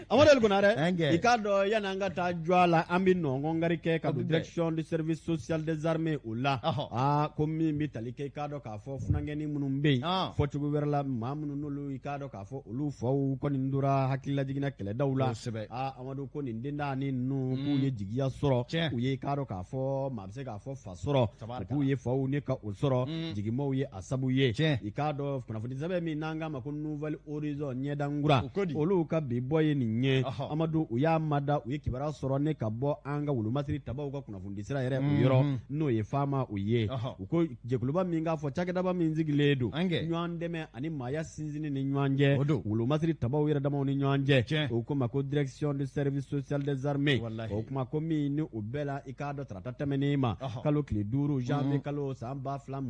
Amadu El Konare, Ɛnkɛ. i k'a dɔn yanni an ka taa jɔ a la, an bɛ nɔngɔn kɛ ka O don bɛ bɛn. direction du service social des armées o la. Ɔhɔ. Aa, ko min bɛ tali kɛ, i k'a dɔn k'a fɔ funankɛnin minnu bɛ yen, fɔcogo wɛrɛ la, maa minnu n'olu i k'a dɔn k'a fɔ olu faw kɔni tora hakililajiginna kɛlɛdaw la. Kosɛbɛ. Aa, Amadu, ko nin dendanin ninnu k'u ye jigiya sɔrɔ, Tiɲɛ. u ye i k'a dɔn k'a fɔ maa bɛ se k'a fɔ fa sɔrɔ, Tabarikala. k'u ye faw ne ka o sɔrɔ, jigimaw ye a sabu ye. Tiɲɛ. I k'a dɔn kunnafoni sɛbɛn min n'an k'a ma ko Nouvel Horizon ɲɛdankura, O ko di? olu ka bi bɔ ye nin ye. Ɔhɔ. Amadu, u y'a mada, u ye kibaruya sɔrɔ ne ka bɔ an ka wolomasiri tabaw ka kunnafoni sira yɛrɛ o yɔrɔ, n'o ye faama o ye. Ɔhɔ. U ko jɛkuluba min k'a fɔ cakɛdaba min sigilen don An kɛ. ɲɔgɔn dɛmɛ ani maaya sinsinni ni ɲɔgɔn cɛ, O don. wolomasiri tabaw yɛrɛ damaw ni ɲɔgɔn cɛ, Tiɲɛ. o ko ma ko direction du service social des armées. Walahi. O kuma ko min ni o bɛɛ la, i k'a dɔn tarata tɛmɛnen ma, Ɔhɔ. kalo tile 5 janvier kalo san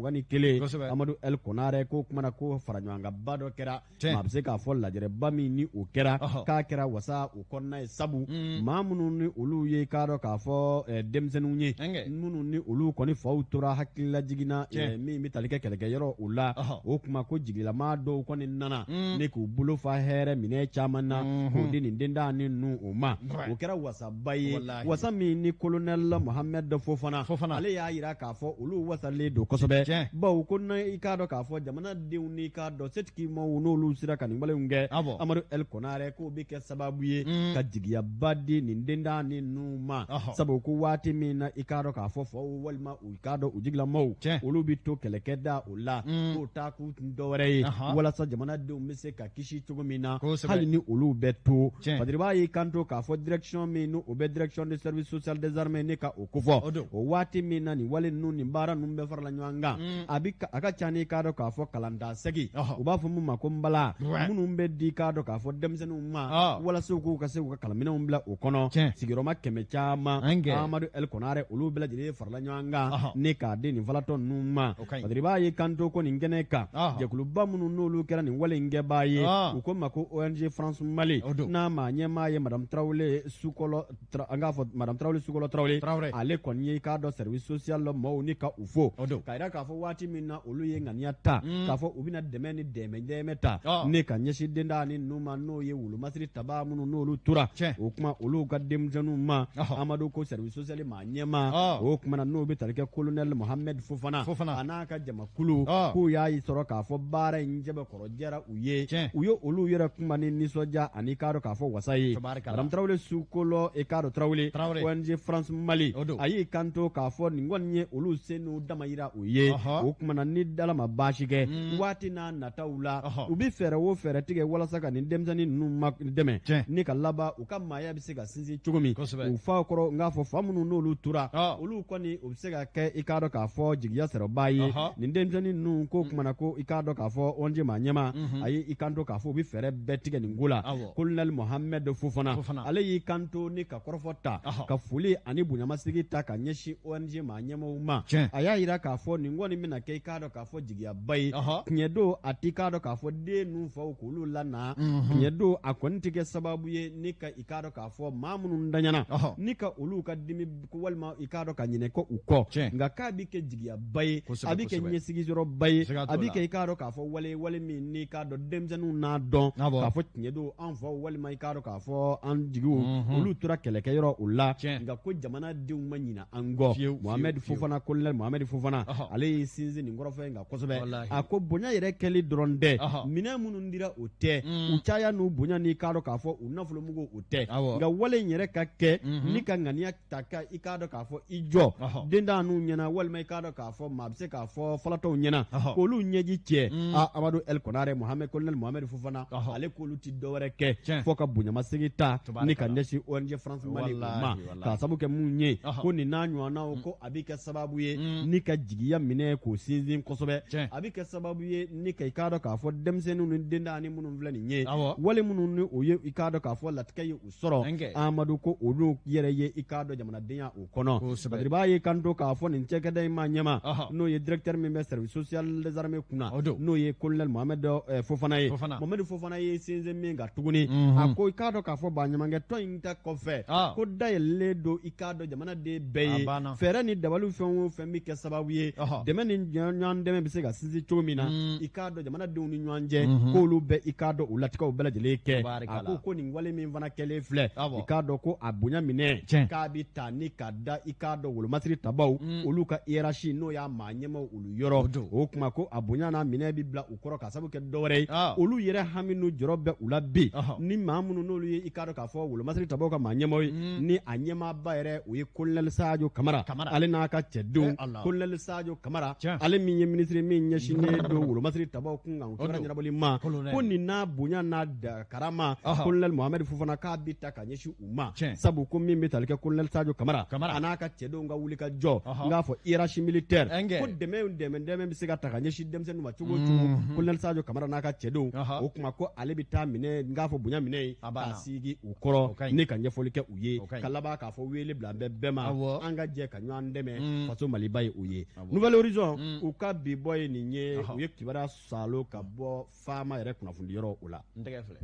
2021, Kosɛbɛ. Amadu El Konare ko kumana ko fara ɲɔgɔnkanba dɔ kɛra, Tiɲɛ. maa bɛ se k'a fɔ lajɛrɛba min ni o kɛra, Ɔhɔ. k'a kɛra wasa o kɔnɔna ye, sabu maa minnu ni olu ye i k'a dɔn k'a fɔ denmisɛnninw ye, Ɛnkɛ. minnu ni olu kɔni faw tora hakililajiginna, Tiɲɛ. min bɛ tali kɛ kɛlɛkɛyɔrɔ o la. Ɔhɔ. O kuma ko jigilamaa dɔw kɔni nana ne k'u bolo fa hɛrɛ minɛ caman na k'o di nin dendanin ninnu o ma. Ouais. O kɛra wasaba ye, Walahi. wasa min ni colonel Mohamed Fofana, Fofana. ale y'a yira k'a fɔ olu wasalen don kosɛbɛ, Tiɲɛ. bawo ko na i k'a dɔn k'a fɔ jamanadenw n'i k'a dɔn setigimaw n'olu sera ka nin walew kɛ, Awɔ. Amadu El Konare k'o bɛ kɛ sababu ye ka jigiyaba di nin dendanin ninnu ma, Ɔhɔ. sabu ko waati min na i k'a dɔn k'a fɔ faw walima u k'a dɔn u jigilamaw, Tiɲɛ. olu bɛ to kɛlɛkɛda o la, k'o taa k'u tun dɔwɛrɛ ye walasa jamanadenw bɛ se ka kisi cogo min na, Kosɛbɛ. hali ni olu bɛ to. Tiɲɛ. Padiri y'i kanto k'a fɔ direction min ni o bɛ direction de service social des armées ne ka o kofɔ, O don. o waati min na nin wale ninnu nin baara ninnu bɛɛ farala ɲɔgɔn kan, a bi a ka ca ni k'a dɔn k'a fɔ kalanta sɛgi, Ɔhɔ. u b'a fɔ mun ma ko nbala, Ouais. minnu bɛ di k'a dɔn k'a fɔ denmisɛnninw ma walasa u k'u ka se k'u ka kalanminɛnw bila o kɔnɔ, Tiɲɛ. sigiyɔrɔma 100 caman, An kɛ. Amadu El Konare, olu bɛɛ lajɛlen farala ɲɔgɔn kan Ɔhɔ. ne k'a di nin falatɔ ninnu ma. O ka ɲi. Padiri b'a ye kanto ko nin kɛnɛ kan, Ɔhɔ. jɛkuluba minnu n'olu kɛra nin wale in kɛbaa ye, u ko ma ko ONG France Mali, O don. n'a maa ɲɛmaa ye Madame Tarawele Sukɔlɔ an k'a fɔ Madame Tarawele Sukɔlɔ Tarawele, Tarawele. ale kɔni ye i k'a dɔn service social la maaw ni ka u fo, O don. k'a yira k'a fɔ waati min na olu ye ŋaniya ta k'a fɔ u bɛna dɛmɛ ni dɛmɛ ta ne ka ɲɛsin dendanin ninnu ma, n'o ye wolomasiri tabaa minnu n'olu tora, Tiɲɛ. o kuma olu ka denmisɛnninw ma. Ɔhɔ. Amadu ko service social maa ɲɛmaa, o kuma na n'o bɛ tali kɛ colonel Mohamed Fofana, Fofana. a n'a ka jamakulu, Ɔ. k'u y'a sɔrɔ k'a fɔ baara in jɛbɛkɔrɔ jɛra u ye, Tiɲɛ. u ye olu yɛrɛ kuma ni nisɔndiya ani k'a dɔn k'a fɔ wasa ye. Tabarikala. Madame Tarawele Sukolo, i k'a k'a dɔn Tarawele ONG France Mali a y'i kanto k'a fɔ nin kɔni ye olu sen n'u damayira o ye o tuma na ni Ala ma baasi kɛ waati n'a nataw la u bɛ fɛɛrɛ o fɛɛrɛ tigɛ walasa ka nin denmisɛnnin ninnu dɛmɛ ni ka laban u ka maaya bɛ se ka sinsin cogo min u fa kɔrɔ n k'a fɔ fa minnu n'olu tora olu kɔni o bɛ se ka kɛ i k'a dɔn k'a fɔ jigiya sɔrɔbaa ye nin denmisɛnnin ninnu ko kumana ko i k'a dɔn k'a fɔ ONG maa ɲɛmaa a y'i kanto k'a fɔ u bɛ fɛɛrɛ bɛɛ tigɛ nin ko la kolonɛli Mohamɛd Fofana ale y'i kanto ni ka kɔrɔfɔ ta ka foli ani bonyamasegin ta ka ɲɛsin ONG maa ɲɛmaaw ma a y'a jira k'a fɔ nin kɔni bɛna kɛ i k'a dɔn k'a fɔ jigiyaba ye tiɲɛ don a t'i k'a dɔn k'a fɔ den ninnu faw k'olu lana tiɲɛ don a kɔni tɛ kɛ sababu ye ni ka i k'a dɔn k'a fɔ maa minnu danyana ni ka olu ka dimi walima i k'a dɔn ka ɲinɛ ko u kɔ nka k'a bɛ kɛ jigiyaba ye a bɛ kɛ ɲɛsigiyɔrɔba ye a bɛ kɛ i k'a dɔn k'a fɔ wale wale min n'i k'a dɔn denmisɛnninw n'a dɔn k'a fɔ tiɲɛ don an faw walima i k'a dɔn k'a fɔ an jigiw olu tora kɛlɛkɛyɔrɔ o la nka ko jamanadenw ma ɲinɛ an kɔ Mohamed Fofana colonel Mohamed Fofana ale y'i sinsin nin kɔrɔfɔ in kan kosɛbɛ a ko bonya yɛrɛ kɛli dɔrɔn tɛ minɛn minnu dira o tɛ u caya n'u bonya n'i k'a dɔn k'a fɔ u nafolomugu o tɛ nka wale in yɛrɛ ka kɛ ni ka ŋaniya ta ka i k'a dɔn k'a fɔ i jɔ dentanninw ɲɛna walima i k'a dɔn k'a fɔ maa bɛ se k'a fɔ falatɔw ɲɛna k'olu ɲɛji cɛ Amadu El Konare Mohamed colonel Mohamed Fofana ale k'olu ti dɔwɛrɛ kɛ fo ka bonyamasegin ta ni ka ɲɛsin ONG France Mali ma k'a sabu kɛ mun ye ko nin n'a ɲɔgɔnnaw ko a bɛ kɛ sababu ye ni ka jigiya minɛ k'o sinsin kosɛbɛ a bɛ kɛ sababu ye ni ka i k'a dɔn k'a fɔ denmisɛnninw ni dentannin minnu filɛ nin ye wale minnu ni o ye i k'a dɔn k'a fɔ latigɛ ye u sɔrɔ Amadu ko olu yɛrɛ ye i k'a dɔn jamanadenya o kɔnɔ Badiriba y'i kanto k'a fɔ nin cakɛda in maa ɲɛmaa n'o ye directeur min bɛ service social des armées kunna n'o ye colonel Mohamed Fofana ye Mohamed Fofana ye sinsin min kan tuguni a ko i k'a dɔn k'a fɔ baɲumankɛ tɔn in ta kɔfɛ ko dayɛlɛlen don i k'a dɔn jamanaden bɛɛ ye fɛɛrɛ ni dabali fɛn o fɛn bɛ kɛ sababu ye dɛmɛ ni ɲɔgɔn dɛmɛ bɛ se ka sinsin cogo min na i k'a dɔn jamanadenw ni ɲɔgɔn cɛ k'olu bɛ i k'a dɔn o latigɛw bɛɛ lajɛlen kɛ a ko nin wale min fana kɛlen filɛ i k'a dɔn ko a bonya minɛ k'a bɛ ta ni ka da i k'a dɔn wolomasiri tabaw olu ka hiérarchie n'o y'a maa ɲɛmaaw olu yɔrɔ o tuma ko a bonya n'a minɛ bɛ bila u kɔrɔ k'a sabu kɛ dɔwɛrɛ ye olu yɛrɛ hami n'u jɔrɔ bɛ u la bi ni maa minnu n'olu ye i k'a dɔn k'a fɔ wolomasiri tabaw ka maa ɲɛmaaw ye ni a ɲɛmaaba yɛrɛ o ye kolonɛli Sajo Kamara ale n'a ka cɛdenw kolonɛli Sajo Kamara ale min ye minisiri min ɲɛsinnen don wolomasiri tabaw kun kan kibaruya ɲɛnabɔli ma ko nin n'a bonya n'a karama kolonɛli Mohamɛdi Fofana k'a bɛ ta ka ɲɛsin u ma sabu ko min bɛ tali kɛ kolonɛli Sajo Kamara a n'a ka cɛdenw ka wuli ka jɔ n k'a fɔ hiérarchie militaire ko dɛmɛ dɛmɛ bɛ se ka ta ka ɲɛsin denmisɛnninw ma cogo o cogo kolonɛli Sajo Kamara n'a ka cɛdenw o tuma ko ale bɛ taa minɛ n k'a fɔ bonya minɛ ye k'a sigi u kɔrɔ ni ka ɲɛfɔli kɛ u ye ka laban k'a fɔ wele bila an bɛɛ bɛɛ ma an ka jɛ ka ɲɔgɔn dɛmɛ faso Maliba ye o ye Nouvel Horizon u ka bi bɔ ye nin ye u ye kibaruya salo ka bɔ faama yɛrɛ kunnafonidiyɔrɔ o la. N tɛgɛ filɛ.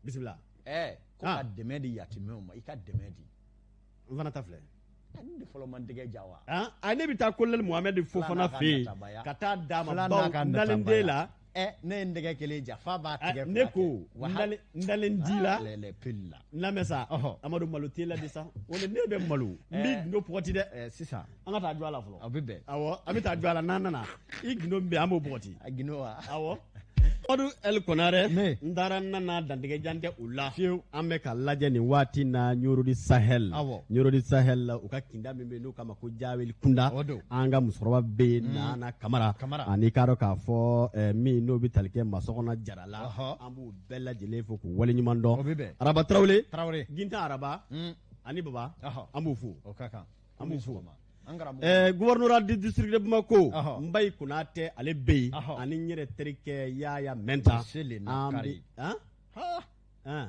Bisimila. Ɛɛ ko ka dɛmɛ di yatimɛw ma i ka dɛmɛ di. N fana ta filɛ. Ne de fɔlɔ ma n tɛgɛ ja wa. A ne bɛ taa kolonɛli Mohamɛdi Fofana fɛ yen ka taa d'a ma bawo n dalen t'e la. Ne ye n tɛgɛ kelen ja f'a b'a tigɛ ne ko n dalen t'i la. N lamɛn sa Amadu malo t'e la de sa o de ne bɛ malo n b'i gundo pɔgɔti dɛ. Sisan. An ka taa jɔ a la fɔlɔ. A bɛ bɛn. Awɔ an bɛ taa jɔ a la n'an nana i gundo min bɛ yen an b'o bɔgɔti. A gundo wa. Awɔ. Amadu El Konare n taara n nana dantigɛ jan tɛ u la fiyewu an bɛ ka lajɛ nin waati na Ɲoro du Sahel Ɲoro du Sahel la u ka kinda min bɛ yen n'u k'a ma ko Jaweli kunda an ka musokɔrɔba bɛ yen Nana Kamara ani k'a dɔn k'a fɔ min n'o bɛ tali kɛ Masɔgɔna Jara la an b'u bɛɛ lajɛlen fo k'u waleɲuman dɔn Araba Tarawele Gintan Araba ani Baba an b'u fo an b'u fo Gouverneur du district de Bamako Mbayi Konatɛ ale bɛ yen ani n yɛrɛ terikɛ Yaya Mɛnta an bɛ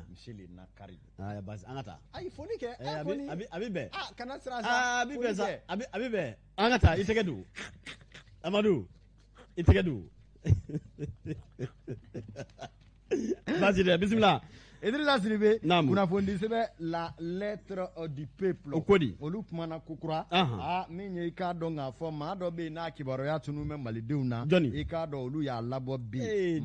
Monsieur Nakari basi an ka taa ayi foli kɛ a bɛ bɛn kana siran sa a bɛ bɛn sa a bɛ bɛn an ka taa i tɛgɛ don Amadu i tɛgɛ don Basi dɛ bisimila Idrissa Sidibe naamu kunnafonidi sɛbɛn la lettre du peuple o ko di olu kumana kokura aa min ye i k'a dɔn k'a fɔ maa dɔ bɛ yen n'a kibaruya tunun bɛ malidenw na jɔni i k'a dɔn olu y'a labɔ bi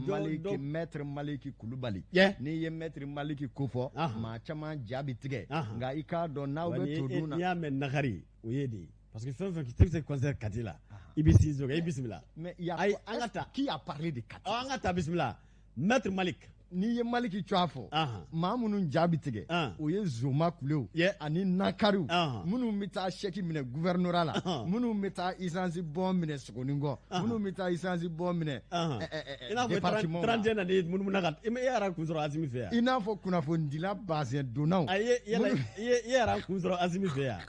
Maliki maître Maliki Kulubali n'i ye maître Maliki kofɔ maa caman ja bɛ tigɛ nka i k'a dɔn n'aw bɛ to dun na n'i y'a mɛn nakari o ye de ye parce que fɛn fɛn tɛ se concert Kati la i bɛ sinsin o kan i bisimila mais ayi an ka taa qui a parlé de Kati an ka taa bisimila maître Malik. N'i ye Maliki tɔgɔ fɔ, maa minnu ja bɛ tigɛ, o ye zoma kulew ani nakariw, minnu bɛ taa chèque minɛ gouvernorat la, minnu bɛ taa essence bon minɛ Sogonikɔ, minnu bɛ taa essence bon minɛ I n'a fɔ département la. 31 na de munumunu ka e yɛrɛ kun sɔrɔ Asimi fɛ yan. I n'a fɔ kunnafonidila bazɛn donnaw. Ayi, yala i yɛrɛ kun sɔrɔ Asimi fɛ yan.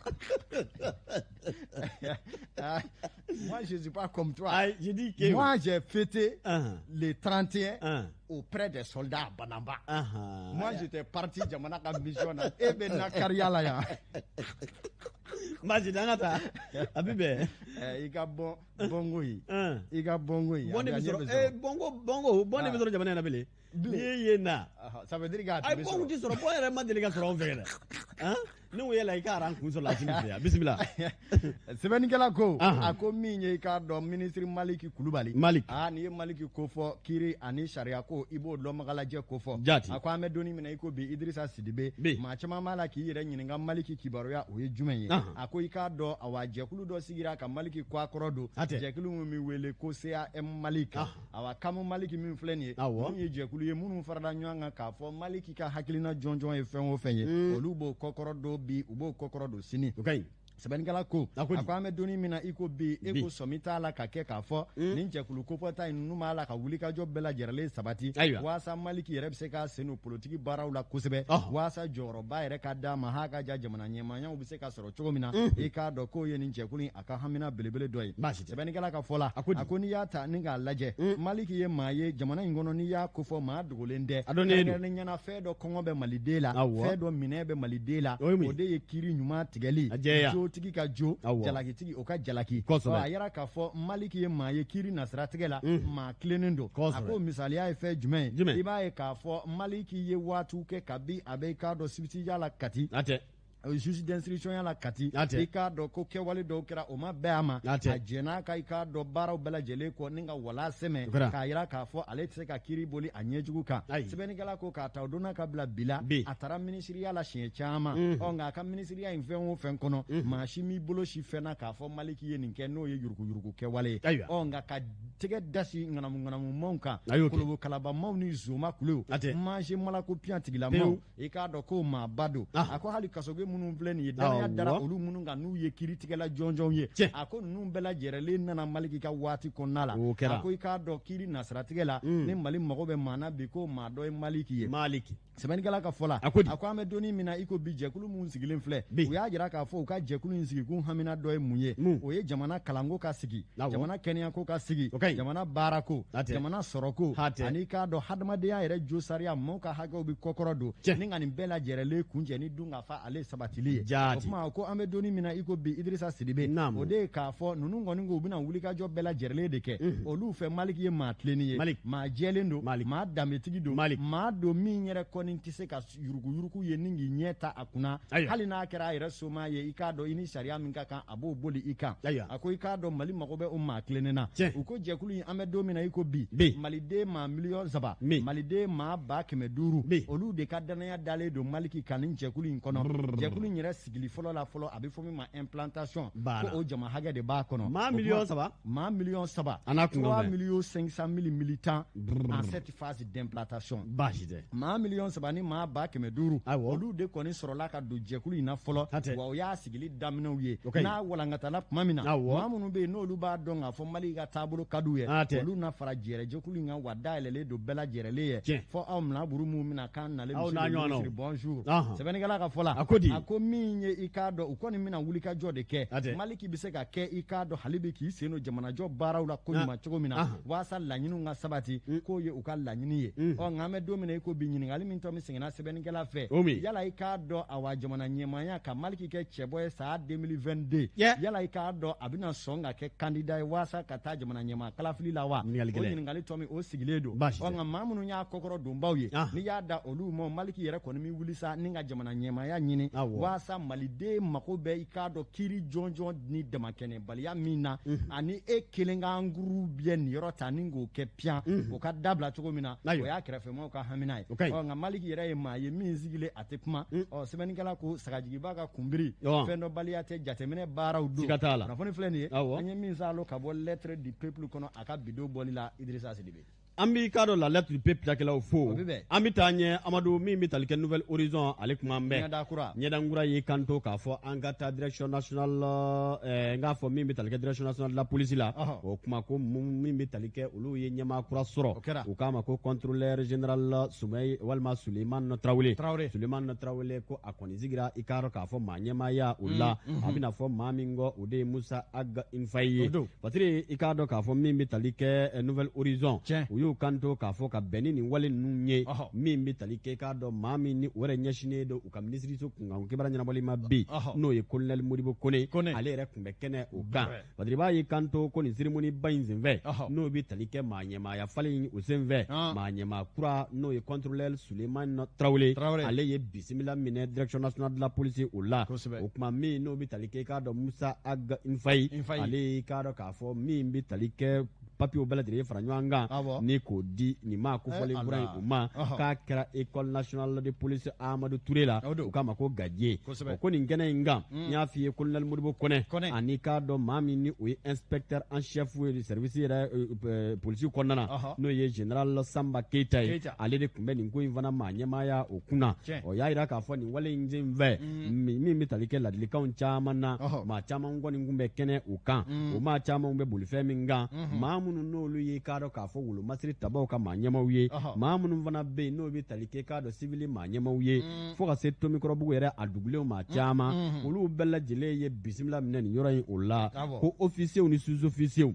Moi, je ne suis pas comme toi. Aïe, je dis que... Moi, j'ai fêté le 31 auprès des soldats à Banamba. Moi, j'étais parti jamana ka mission na. E bɛ nakariya la yan. Maji, an ka taa. A bɛ bɛn. I ka bɔn bɔnko in. I ka bɔnko in. Bɔn de bɛ sɔrɔ. Bɔnko bɔnko bɔn de bɛ sɔrɔ jamana in na bilen. N'i ye yen na. Ça veut dire k'a tun bɛ sɔrɔ. Ayi, bɔn tɛ sɔrɔ. Bɔn yɛrɛ ma deli ka sɔrɔ anw fɛ yɛrɛ. Ne ko yala i ka aran kun sɔrɔ Asimi fɛ yan. Bisimila. Sɛbɛnnikɛla ko, a ko min ye i k'a dɔn minisiri Maliki Kulubali. Maliki. N'i ye Maliki ko fɔ kiiri ani sariya ko, i b'o dɔnbagalajɛ ko fɔ. Jaati. A ko an bɛ don min na i ko bi Idrissa Sidibe. Maa caman b'a la k'i yɛrɛ ɲininka Maliki kibaruya o ye jumɛn ye. A ko i k'a dɔn awa jɛkulu dɔ sigira ka Maliki kɔ a kɔrɔ don. Jɛkulu min bɛ wele ko CAM Maliki. Awa CAM Maliki min filɛ nin ye. Min ye jɛkulu ye minnu farala ɲɔgɔn kan k'a fɔ Maliki ka hakilina jɔnjɔn ye fɛn o fɛn ye. Olu b'o kɔkɔrɔ don bi, u b'o kɔkɔrɔ don sini. Sɛbɛnnikɛla ko, a ko an bɛ don min na i ko bi, e ko sɔmi t'a la ka kɛ k'a fɔ nin jɛkulu kofɔta in ninnu b'a la ka wulikajɔ bɛɛ lajɛlen sabati waasa Maliki yɛrɛ bɛ se k'a sen don politiki baaraw la kosɛbɛ, waasa jɔyɔrɔba yɛrɛ ka d'a ma, h'a ka ja jamana ɲɛmaayaw bɛ se ka sɔrɔ cogo min na. I k'a dɔn k'o ye nin jɛkulu in a ka hamina belebele dɔ ye. Sɛbɛnnikɛla ka fɔ la, a ko n'i y'a ta ni k'a lajɛ, Maliki ye maa ye jamana in kɔnɔ, n'i y'a kofɔ maa dogolen tɛ. Kɛrɛnkɛrɛnnen ɲɛna fɛn dɔ kɔngɔ bɛ maliden la, fɛn dɔ minɛ bɛ maliden la, o de ye kiiri ɲuman tigɛli, tigi ka jo, jalakitigi o ka jalaki. A yɛrɛ k'a fɔ Maliki ye maa ye kiiri nasiratigɛ la, maa tilennen don. A ko misaliya ye fɛn jumɛn ye? I b'a ye k'a fɔ Maliki ye waatiw kɛ kabi a bɛ i k'a dɔn sibitiya la Kati, juge d'instruction ya la Kati, i k'a dɔn ko kɛwale dɔw kɛra o ma bɛn a ma, a jɛn'a ka i k'a dɔn baaraw bɛɛ lajɛlen kɔ ni ka wala sɛmɛ k'a yira k'a fɔ ale tɛ se ka kiiri boli a ɲɛjugu kan. Sɛbɛnnikɛla ko k'a ta o donna ka bila bi la, a taara minisiriya la siɲɛ caman. Ɔ nka a ka minisiriya in fɛn o fɛn kɔnɔ, maa si m'i bolo si fɛn na k'a fɔ Maliki ye nin kɛ n'o ye yuruguyurugu kɛwale ye. Ɔ nka ka tɛgɛ dasi ŋanamuŋanamumaw kan, kolobokalabamaw ni zoma kulew, manse malako piyan tigilamaw, i k'a dɔn ko maaba don. A ko hali kasoge minnu filɛ nin ye, danaya dara olu minnu kan n'u ye kiiritigɛla jɔnjɔnw ye, a ko ninnu bɛɛ lajɛrɛlen nana Maliki ka waati kɔnɔna la. A ko i k'a dɔn kiiri nasiratigɛ la, ni Mali mago bɛ maa na bi, ko maa dɔ ye Maliki ye. Maliki. Sɛbɛnnikɛla ka fɔ la, a ko an bɛ don min na i ko bi, jɛkulu minnu sigilen filɛ, u y'a jira k'a fɔ u ka jɛkulu in sigikun hamina dɔ ye mun ye? O ye jamana kalanko ka sigi, jamana kɛnɛyako ka sigi, jamana baarako, jamana sɔrɔko, ani k'a dɔn hadamadenya yɛrɛ jo sariya, maaw ka hakɛw bɛ kɔkɔrɔ don, ni ka nin bɛɛ lajɛrɛlen kuncɛ ni dun ka fa ale sabatili ye. O tuma ko an bɛ don min na i ko bi, Idrissa Sidibe, o de ye k'a fɔ ninnu kɔni ko u bɛna wulikajɔ bɛɛ lajɛrɛlen de kɛ. Olu fɛ Maliki ye maa tilennen ye, maa jɛlen don, maa danbetigi don, maa don min yɛrɛ kɔni tɛ se ka yuruguyurugu ye ni k'i ɲɛ ta a kunna, hali n'a kɛra a yɛrɛ soma ye, i k'a dɔn i ni sariya min ka kan a b'o boli i kan. A ko i k'a dɔn Mali mago bɛ o maa tilennen na. U ko jɛkulu in an bɛ don min na i ko bi, maliden maa 3 miliyɔn, maliden maa 500,000, olu de ka danaya dalen don Maliki kan nin jɛkulu in kɔnɔ. Jɛkulu in yɛrɛ sigili fɔlɔ la fɔlɔ, a bɛ fɔ min ma implantation, ko o jama hakɛ de b'a kɔnɔ. Maa 3 miliyɔn. Maa 3 miliyɔn. 3 500 000 militants en cette phase d'implantation. Baasi tɛ. Maa 3 miliyɔn ni maa 500,000, olu de kɔni sɔrɔla ka don jɛkulu in na fɔlɔ. Wa o y'a sigili daminɛw ye. N'a walankatala tuma min na, maa minnu bɛ yen n'olu b'a dɔn k'a fɔ Mali ka taabolo ka d'u ye, olu na fara jɛrɛ jɛkulu in kan, wa dayɛlɛlen don bɛɛ lajɛrɛlen ye fɔ aw mina buru minnu bɛna k'an nalen. Monsieur le ministre, bonjour. Sɛbɛnnikɛla ka fɔ la, a ko min ye i k'a dɔn u kɔni bɛna wulikajɔ de kɛ, Maliki bɛ se ka kɛ i k'a dɔn hali bi k'i sen don jamanajɔ baaraw la ko ɲuman cogo min na, waasa laɲiniw ka sabati, k'o ye u ka laɲini ye. Ɔ nka an bɛ don min na i ko bi, ɲininkali min tɔ min seginna sɛbɛnnikɛla fɛ, yala i k'a dɔn awa jamana ɲɛmaaya ka Maliki kɛ cɛbɔ ye san 2022, yala i k'a dɔn a bɛna sɔn ka kɛ candidat ye waasa ka taa jamana ɲɛmaa kalafili la wa? O ɲininkali tɔ min o sigilen don. Ɔ nka maa minnu y'a kɔkɔrɔ donbaw ye, n'i y'a da olu ma, Maliki yɛrɛ kɔni bɛ wuli sa ni ka jamana ɲɛmaaya ɲini, waasa maliden mako bɛ i k'a dɔn kiiri jɔnjɔn ni damakɛnɛbaliya min na, ani e kelen ka nguru bɛ nin yɔrɔ ta ni k'o kɛ piyan, o ka dabila cogo min na, o y'a kɛrɛfɛmaaw ka hamina ye. Ɔ nka Maliki yɛrɛ ye maa ye min sigilen a tɛ kuma. Ɔ sɛbɛnnikɛla ko sagajigiba ka kunbiri fɛn dɔ baliya tɛ, jateminɛ baaraw don. Kunnafoni filɛ nin ye, an ye min saalo ka bɔ Lettre du Peuple kɔnɔ a ka bidon bɔli la, Idrissa Sidibe. An b'i k'a dɔn la lettre du peuple cakɛlaw fo. An bɛ taa ɲɛ, Amadu, min bɛ tali kɛ Nouvel Horizon, ale kuma bɛɛ ɲɛdankura y'i kanto k'a fɔ an ka taa direction nationale, n k'a fɔ min bɛ tali kɛ direction nationale de la police la. O kuma ko min bɛ tali kɛ, olu ye ɲɛmaa kura sɔrɔ, u k'a ma ko contrôleur général Sumɛ walima Sulemani Tarawele. Sulemani Tarawele ko a kɔni sigira, i k'a dɔn k'a fɔ maa ɲɛmaaya o la, a bɛna fɔ maa min kɔ, o de ye Musa Ag Infaye ye. Patiri, i k'a dɔn k'a fɔ min bɛ tali kɛ Nouvel Horizon, u y'u kanto k'a fɔ ka bɛn ni nin wale ninnu ye, min bɛ tali kɛ, i k'a dɔn maa min ni o yɛrɛ ɲɛsinnen don u ka minisiriso kunkan kibaruya ɲɛnabɔli ma bi, n'o ye colonel Modibo Kone, ale yɛrɛ tun bɛ kɛnɛ o kan. Patiri b'a y'i kanto ko nin cérémonie ba in senfɛ, n'o bɛ tali kɛ maa ɲɛmaaya falen in o senfɛ, maa ɲɛmaa kura, n'o ye contrôleur Sulemani Tarawele, ale ye bisimila minɛ direction nationale de la police o la. O kuma min n'o bɛ tali kɛ, i k'a dɔn Musa Ag Infaye, ale i k'a dɔn k'a fɔ min bɛ tali kɛ papiyew bɛɛ lajɛlen fara ɲɔgɔn kan ni k'o di nin maa kofɔlen kura in o ma, k'a kɛra école nationale de police Amadu Ture la, u k'a ma ko Gaje. O ko nin kɛnɛ in kan, n y'a f'i ye, colonel Modibo Kɔnɛ ani k'a dɔn maa min ni o ye inspecteur en chef ye service yɛrɛ polisi kɔnɔna na, n'o ye général Sanba Keyita ye, ale de tun bɛ nin ko in fana maa ɲɛmaaya o kunna. O y'a jira k'a fɔ nin wale in senfɛ, min bɛ tali kɛ ladilikanw caman na, maa caman kɔni tun bɛ kɛnɛ o kan. O maa caman bɛ bolifɛn min kan, maa minnu n'olu ye k'a dɔn k'a fɔ wolomasiri tabaw ka maa ɲɛmaw ye, maa minnu fana bɛ yen n'o bɛ tali kɛ k'a dɔn sivili maa ɲɛmaw ye, fo ka se Tomikɔrɔbugu yɛrɛ a dugulenw maa caman, olu bɛɛ lajɛlen ye bisimila minɛ nin yɔrɔ in o la, ko ofisiyew ni sous-officiers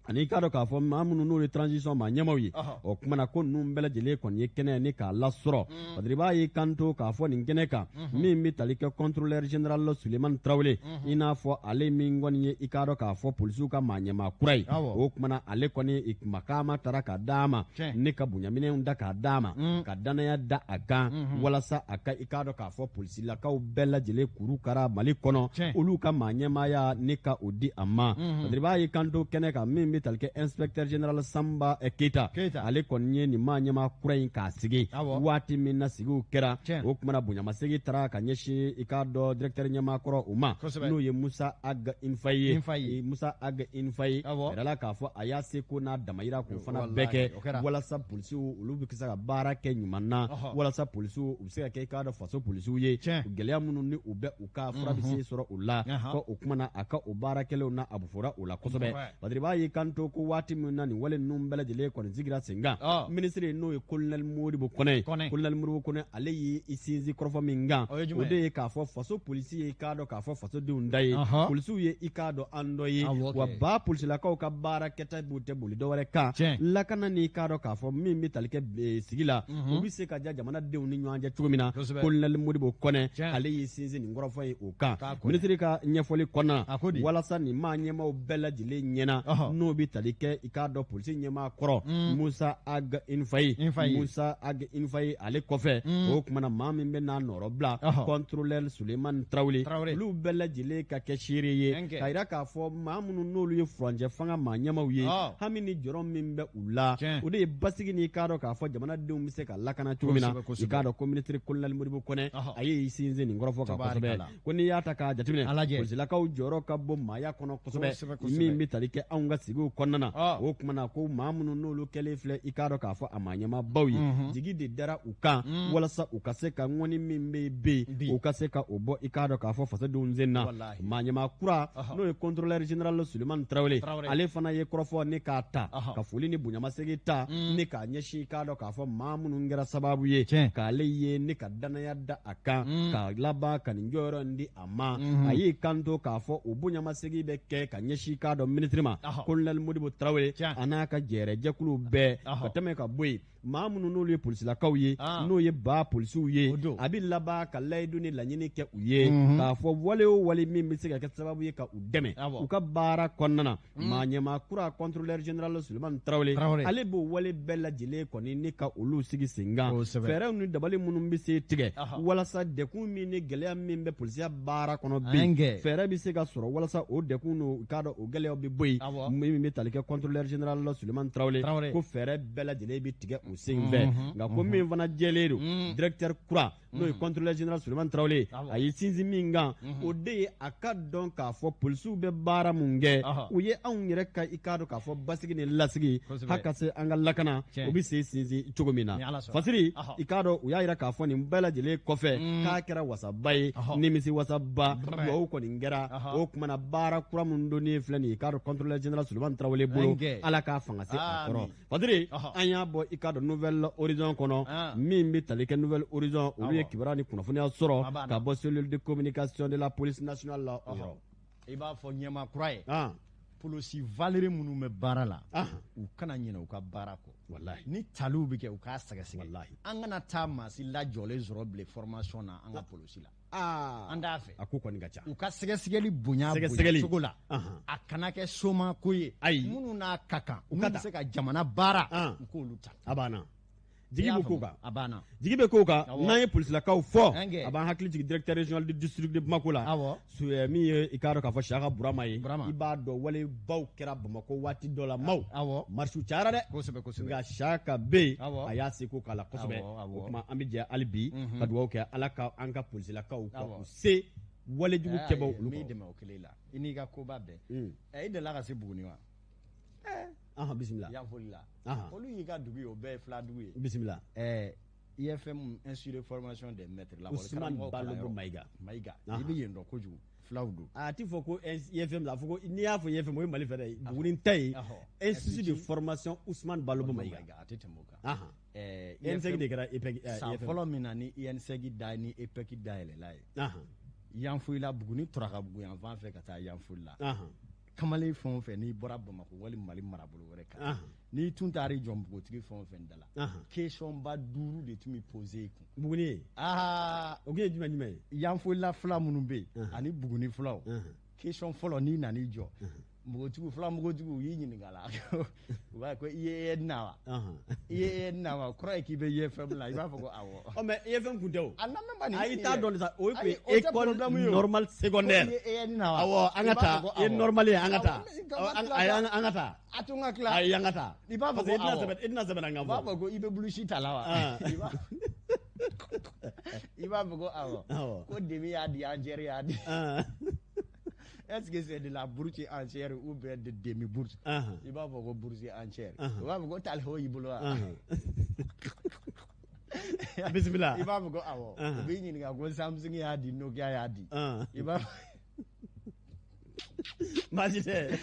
ani k'a dɔn k'a fɔ maa minnu n'o ye transition maa ɲɛmaw ye. O kuma na ko ninnu bɛɛ lajɛlen kɔni ye kɛnɛ ni k'a lasɔrɔ. Patiri b'a y'i kanto k'a fɔ nin kɛnɛ kan, min bɛ tali kɛ contrôleur général Sulemani Tarawele, i n'a fɔ ale min kɔni ye i k'a dɔn k'a fɔ polisiw ka maa ɲɛmaa kura ye, o kuma na ale kɔni makaama taara k'a d'a ma ni ka bonyaminɛnw da k'a d'a ma, ka danaya da a kan, walasa a ka i k'a dɔn k'a fɔ polisilakaw bɛɛ lajɛlen kuru kara Mali kɔnɔ, olu ka maa ɲɛmaaya ni ka o di a ma. Patiri b'a y'i kanto kɛnɛ kan, min bɛ tali kɛ inspecteur général Sanba Keyita, ale kɔni ye nin maa ɲɛmaa kura in k'a sigi. Waati min na sigiw kɛra, o kuma na bonyamasegin taara ka ɲɛsin i k'a dɔn directeur ɲɛmaa kɔrɔ o ma, n'o ye Musa Ag Infaye ye. Musa Ag Infaye yɛrɛ la k'a fɔ a y'a seko n'a damayira k'o fana bɛɛ kɛ walasa polisiw olu bɛ se ka baara kɛ ɲuman na, walasa polisiw u bɛ se ka kɛ i k'a dɔn faso polisiw ye, gɛlɛya minnu ni u bɛ u ka fura bɛ se sɔrɔ u la. Ko o kuma na a ka o baara kɛlenw na, a bɛ fɔra o la kosɛbɛ. Patiri b'a y'i kanto ko waati min na nin wale ninnu bɛɛ lajɛlen kɔni sigira sen kan, minisiri n'o ye colonel Modibo Kɔnɛ ye, colonel Modibo Kɔnɛ, ale y'i sinsin kɔrɔfɔ min kan, o de ye k'a fɔ faso polisi ye i k'a dɔn k'a fɔ fasodenw da ye, polisiw ye i k'a dɔn an dɔ ye, wa ba polisilakaw ka baara kɛta b'u tɛ boli dɔwɛrɛ kan, lakana ni i k'a dɔn k'a fɔ min bɛ tali kɛ sigi la, o bɛ se ka diya jamanadenw ni ɲɔgɔn cɛ cogo min na. Colonel Modibo Kɔnɛ, ale y'i sinsin nin kɔrɔfɔ ye o kan minisiri ka ɲɛfɔli kɔnɔna, walasa nin maa ɲɛmaaw bɛɛ lajɛlen ɲɛna, n'o bɛ tali kɛ i k'a dɔn polisi ɲɛmaa kɔrɔ Musa Ag Infaye, Musa Ag Infaye, ale kɔfɛ, o kuma na maa min bɛ n'a nɔrɔ bila, contrôleur Sulemani Tarawele, olu bɛɛ lajɛlen ka kɛ seere ye k'a jira k'a fɔ maa minnu n'olu ye furancɛ fanga maa ɲɛmaaw ye, hami ni jɔrɔ min bɛ u la, o de ye basigi ni i k'a dɔn k'a fɔ jamanadenw bɛ se ka lakana cogo min na. I k'a dɔn ko minisiri colonel Modibo Kɔnɛ, a y'i sinsin nin kɔrɔfɔ kan kosɛbɛ, ko n'i y'a ta k'a jateminɛ, polisilakaw jɔyɔrɔ ka bon maaya kɔnɔ kosɛbɛ, min bɛ tali kɛ anw ka sigiw kɔnɔna na. O kuma na ko maa minnu n'olu kɛlen filɛ i k'a dɔn k'a fɔ a maa ɲɛmaabaw ye, jigi de dara u kan walasa u ka se ka ŋɔni min bɛ yen, u ka se ka o bɔ i k'a dɔn k'a fɔ fasodenw sen na. Maa ɲɛmaa kura, n'o ye contrôleur général Sulemani Tarawele, ale fana ye kɔrɔfɔ ni k'a ta ka foli ni bonyamasegin ta ni k'a ɲɛsin i k'a dɔn k'a fɔ maa minnu kɛra sababu ye k'ale ye ni ka danaya da a kan, ka laban ka nin jɔyɔrɔ in di a ma. A y'i kanto k'a fɔ o bonyamasegin bɛ kɛ ka ɲɛsin i k'a dɔn minisiri ma, colonel Modibo Tarawele, a n'a ka jɛrɛjɛkulu bɛɛ, ka tɛmɛ ka bɔ yen, maa minnu n'olu ye polisilakaw ye, n'o ye ba polisiw ye, a bɛ laban ka layidu ni laɲini kɛ u ye k'a fɔ wale o wale min bɛ se ka kɛ sababu ye ka u dɛmɛ u ka baara kɔnɔna na, maa ɲɛmaa kura contrôleur général Sulemani Tarawele, ale b'o wale bɛɛ lajɛlen kɔni ni ka olu sigi sen kan, fɛɛrɛw ni dabali minnu bɛ se tigɛ walasa dɛkun min ni gɛlɛya min bɛ polisiya baara kɔnɔ bi, fɛɛrɛ bɛ se ka sɔrɔ walasa o dɛkun n'o k'a dɔn o gɛlɛyaw bɛ bɔ yen. min bɛ tali kɛ contrôleur général la Sulemani Tarawele ko fɛɛrɛ bɛɛ lajɛlen bɛ tigɛ o sen fɛ nka ko min fana jɛlen don directeur kura n'o ye contrôleur général Sulemani Tarawele a ye sinsin min kan o de ye a ka dɔn k'a fɔ polisiw bɛ baara mun kɛ u ye anw yɛrɛ ka i k'a dɔn k'a fɔ basigi ni lasigi ha ka se an ka lakana o bɛ se sinsin cogo min na Fasiri i k'a dɔn u y'a jira k'a fɔ nin bɛɛ lajɛlen kɔfɛ k'a kɛra wasaba ye nimisi wasaba dugawu kɔni kɛra o tuma na baara kura min donnen filɛ nin ye i k'a dɔn contrôleur général Sulemani Tarawele bolo Ala k'a fanga se a kɔrɔ Fasiri an y'a bɔ i k'a dɔn Nouvel Horizon kɔnɔ min bɛ tali kɛ Nouvel Horizon olu ye kibaruya ni kunnafoniya sɔrɔ ka bɔ cellule de communication de la police nationale la o yɔrɔ i b'a fɔ ɲɛmaa kura ye polisi valeureux minnu bɛ baara la u kana ɲinɛ u ka baara kɔ walahi ni taliw bɛ kɛ u k'a sɛgɛsɛgɛ walahi an kana taa maa si lajɔlen sɔrɔ bilen formation na an ka polisi la an t'a fɛ a ko kɔni ka ca u ka sɛgɛsɛgɛli bonya sɛgɛsɛgɛli cogo la a kana kɛ soma ko ye ayi minnu n'a ka kan u ka se ka jamana baara u k'olu ta a banna jigi bɛ ko kan a banna jigi bɛ ko kan n'an ye polisilakaw fɔ a b'an hakili jigin directeur régional du district de Bamako la min ye i k'a dɔn k'a fɔ Siyaka Burama ye i b'a dɔn walebaw kɛra Bamakɔ waati dɔ la maaw marisiw cayara dɛ kosɛbɛ kosɛbɛ nka Siyaka bɛ yen a y'a seko k'a la kosɛbɛ o tuma an bɛ jɛ hali bi ka dugawu kɛ Ala ka an ka polisilakaw ka u se walejugu kɛbaaw olu kɔrɔ. N b'i dɛmɛ o kelen la i n'i ka koba bɛɛ i delila ka se Buguni wa? Bisimila Yanfolila olu y'i ka dugu ye o bɛɛ ye fila dugu ye bisimila IFM Institut de formation des maîtres Ousmane Balobo Mayiga Mayiga i bɛ yen dɔn kojugu filaw don a ti fɔ ko IFM la a fɔ ko n'i y'a fɔ IFM o ye Mali fɛ dɛ Buguni ta ye Institut de formation Ousmane Balobo Mayiga a tɛ tɛmɛ o kan INSEC de kɛra IPEC san fɔlɔ min na ni INSEC da ni EPEC dayɛlɛla ye Yanfolila Buguni Turakabugu yan fan fɛ ka taa Yanfolila kamalen fɛn o fɛn n'i bɔra Bamakɔ wali Mali marabolo wɛrɛ kan n'i tun taara i jɔ npogotigi fɛn o fɛn da la question ba 5 de tun bɛ poser i kun. Buguni ye. O kun ye jumɛn jumɛn ye. Yanfolila fila minnu bɛ yen ani Buguni filaw question fɔlɔ n'i nan'i jɔ npogotigiw fila npogotigiw u y'i ɲininka la u b'a ko i ye EN na wa i ye EN na wa kɔrɔ ye k'i bɛ IFM la i b'a fɔ ko awɔ. Ɔ mais IFM kun tɛ o. A lamɛn bani. Ayi t'a dɔn sa o ye école normale secondaire. Ko i ye EN na wa. Awɔ an ka taa i ye normale ye an ka taa. Ayi an ka taa. A to n ka tila. Ayi an ka taa. I b'a fɔ ko awɔ. I tɛna sɛbɛn an kan fɔ. U b'a fɔ ko i bɛ bulusi ta la wa. I b'a fɔ ko awɔ. Ko demi y'a di entière y'a di. Est-ce que c'est de la bourse entière ou bien de demi-bourse? I b'a fɔ ko bourse entière. U b'a fɔ ko tali o y'i bolo wa? Bisimila. I b'a fɔ ko awɔ. U b'i ɲininka ko Samsung y'a di Nokia y'a di. I b'a fɔ. Baasi tɛ.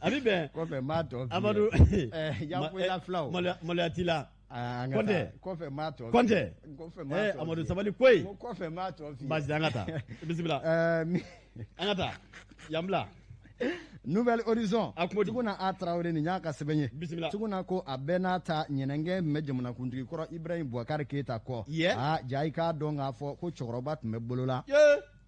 A bɛ bɛn. Kɔfɛ n b'a tɔ f'i ye. Amadu. Yanfolila filaw. Maloya t'i la. Kɔntɛ. Kɔfɛ n b'a tɔ. Kɔntɛ. Kɔfɛ n b'a tɔ. Amadu sabali koyi. Kɔfɛ n b'a tɔ f'i ye. Baasi tɛ an ka taa. Bisimila. An ka taa. Yan bila. Nouvel Horizon. A ko di. Tuguna A Tarawele nin y'a ka sɛbɛn ye. Bisimila. Tuguna ko a bɛɛ n'a ta ɲɛnɛnkɛ min bɛ jamanakuntigi kɔrɔ Ibrahim Boubacar Keita kɔ. Yɛ. Aa ja i k'a dɔn k'a fɔ ko cɛkɔrɔba tun bɛ bolo la.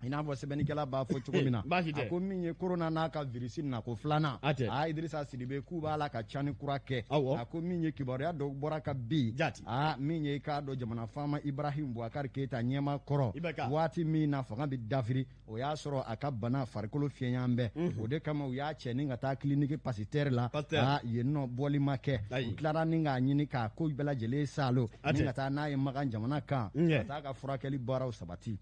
I n'a fɔ sɛbɛnnikɛla b'a fɔ cogo min na a ko min ye korona n'a ka virisi nako filanan a Idrissa Sidibe k'u b'a la ka cani kura kɛ a ko min ye kibaruya dɔ bɔra ka bin a min ye i k'a dɔn jamana faama Ibrahim Boubacar Keita ɲɛmaa kɔrɔ waati min na fanga bɛ dafiri o y'a sɔrɔ a ka bana farikolo fiɲɛyan bɛɛ o de kama u y'a cɛ ni ka taa clinique Pasteur la a yen nɔ bɔli ma kɛ u tilara ni k'a ɲini k'a ko bɛɛ lajɛlen salo ni ka taa n'a ye Makan jamana kan ka taa ka furakɛli baaraw sabati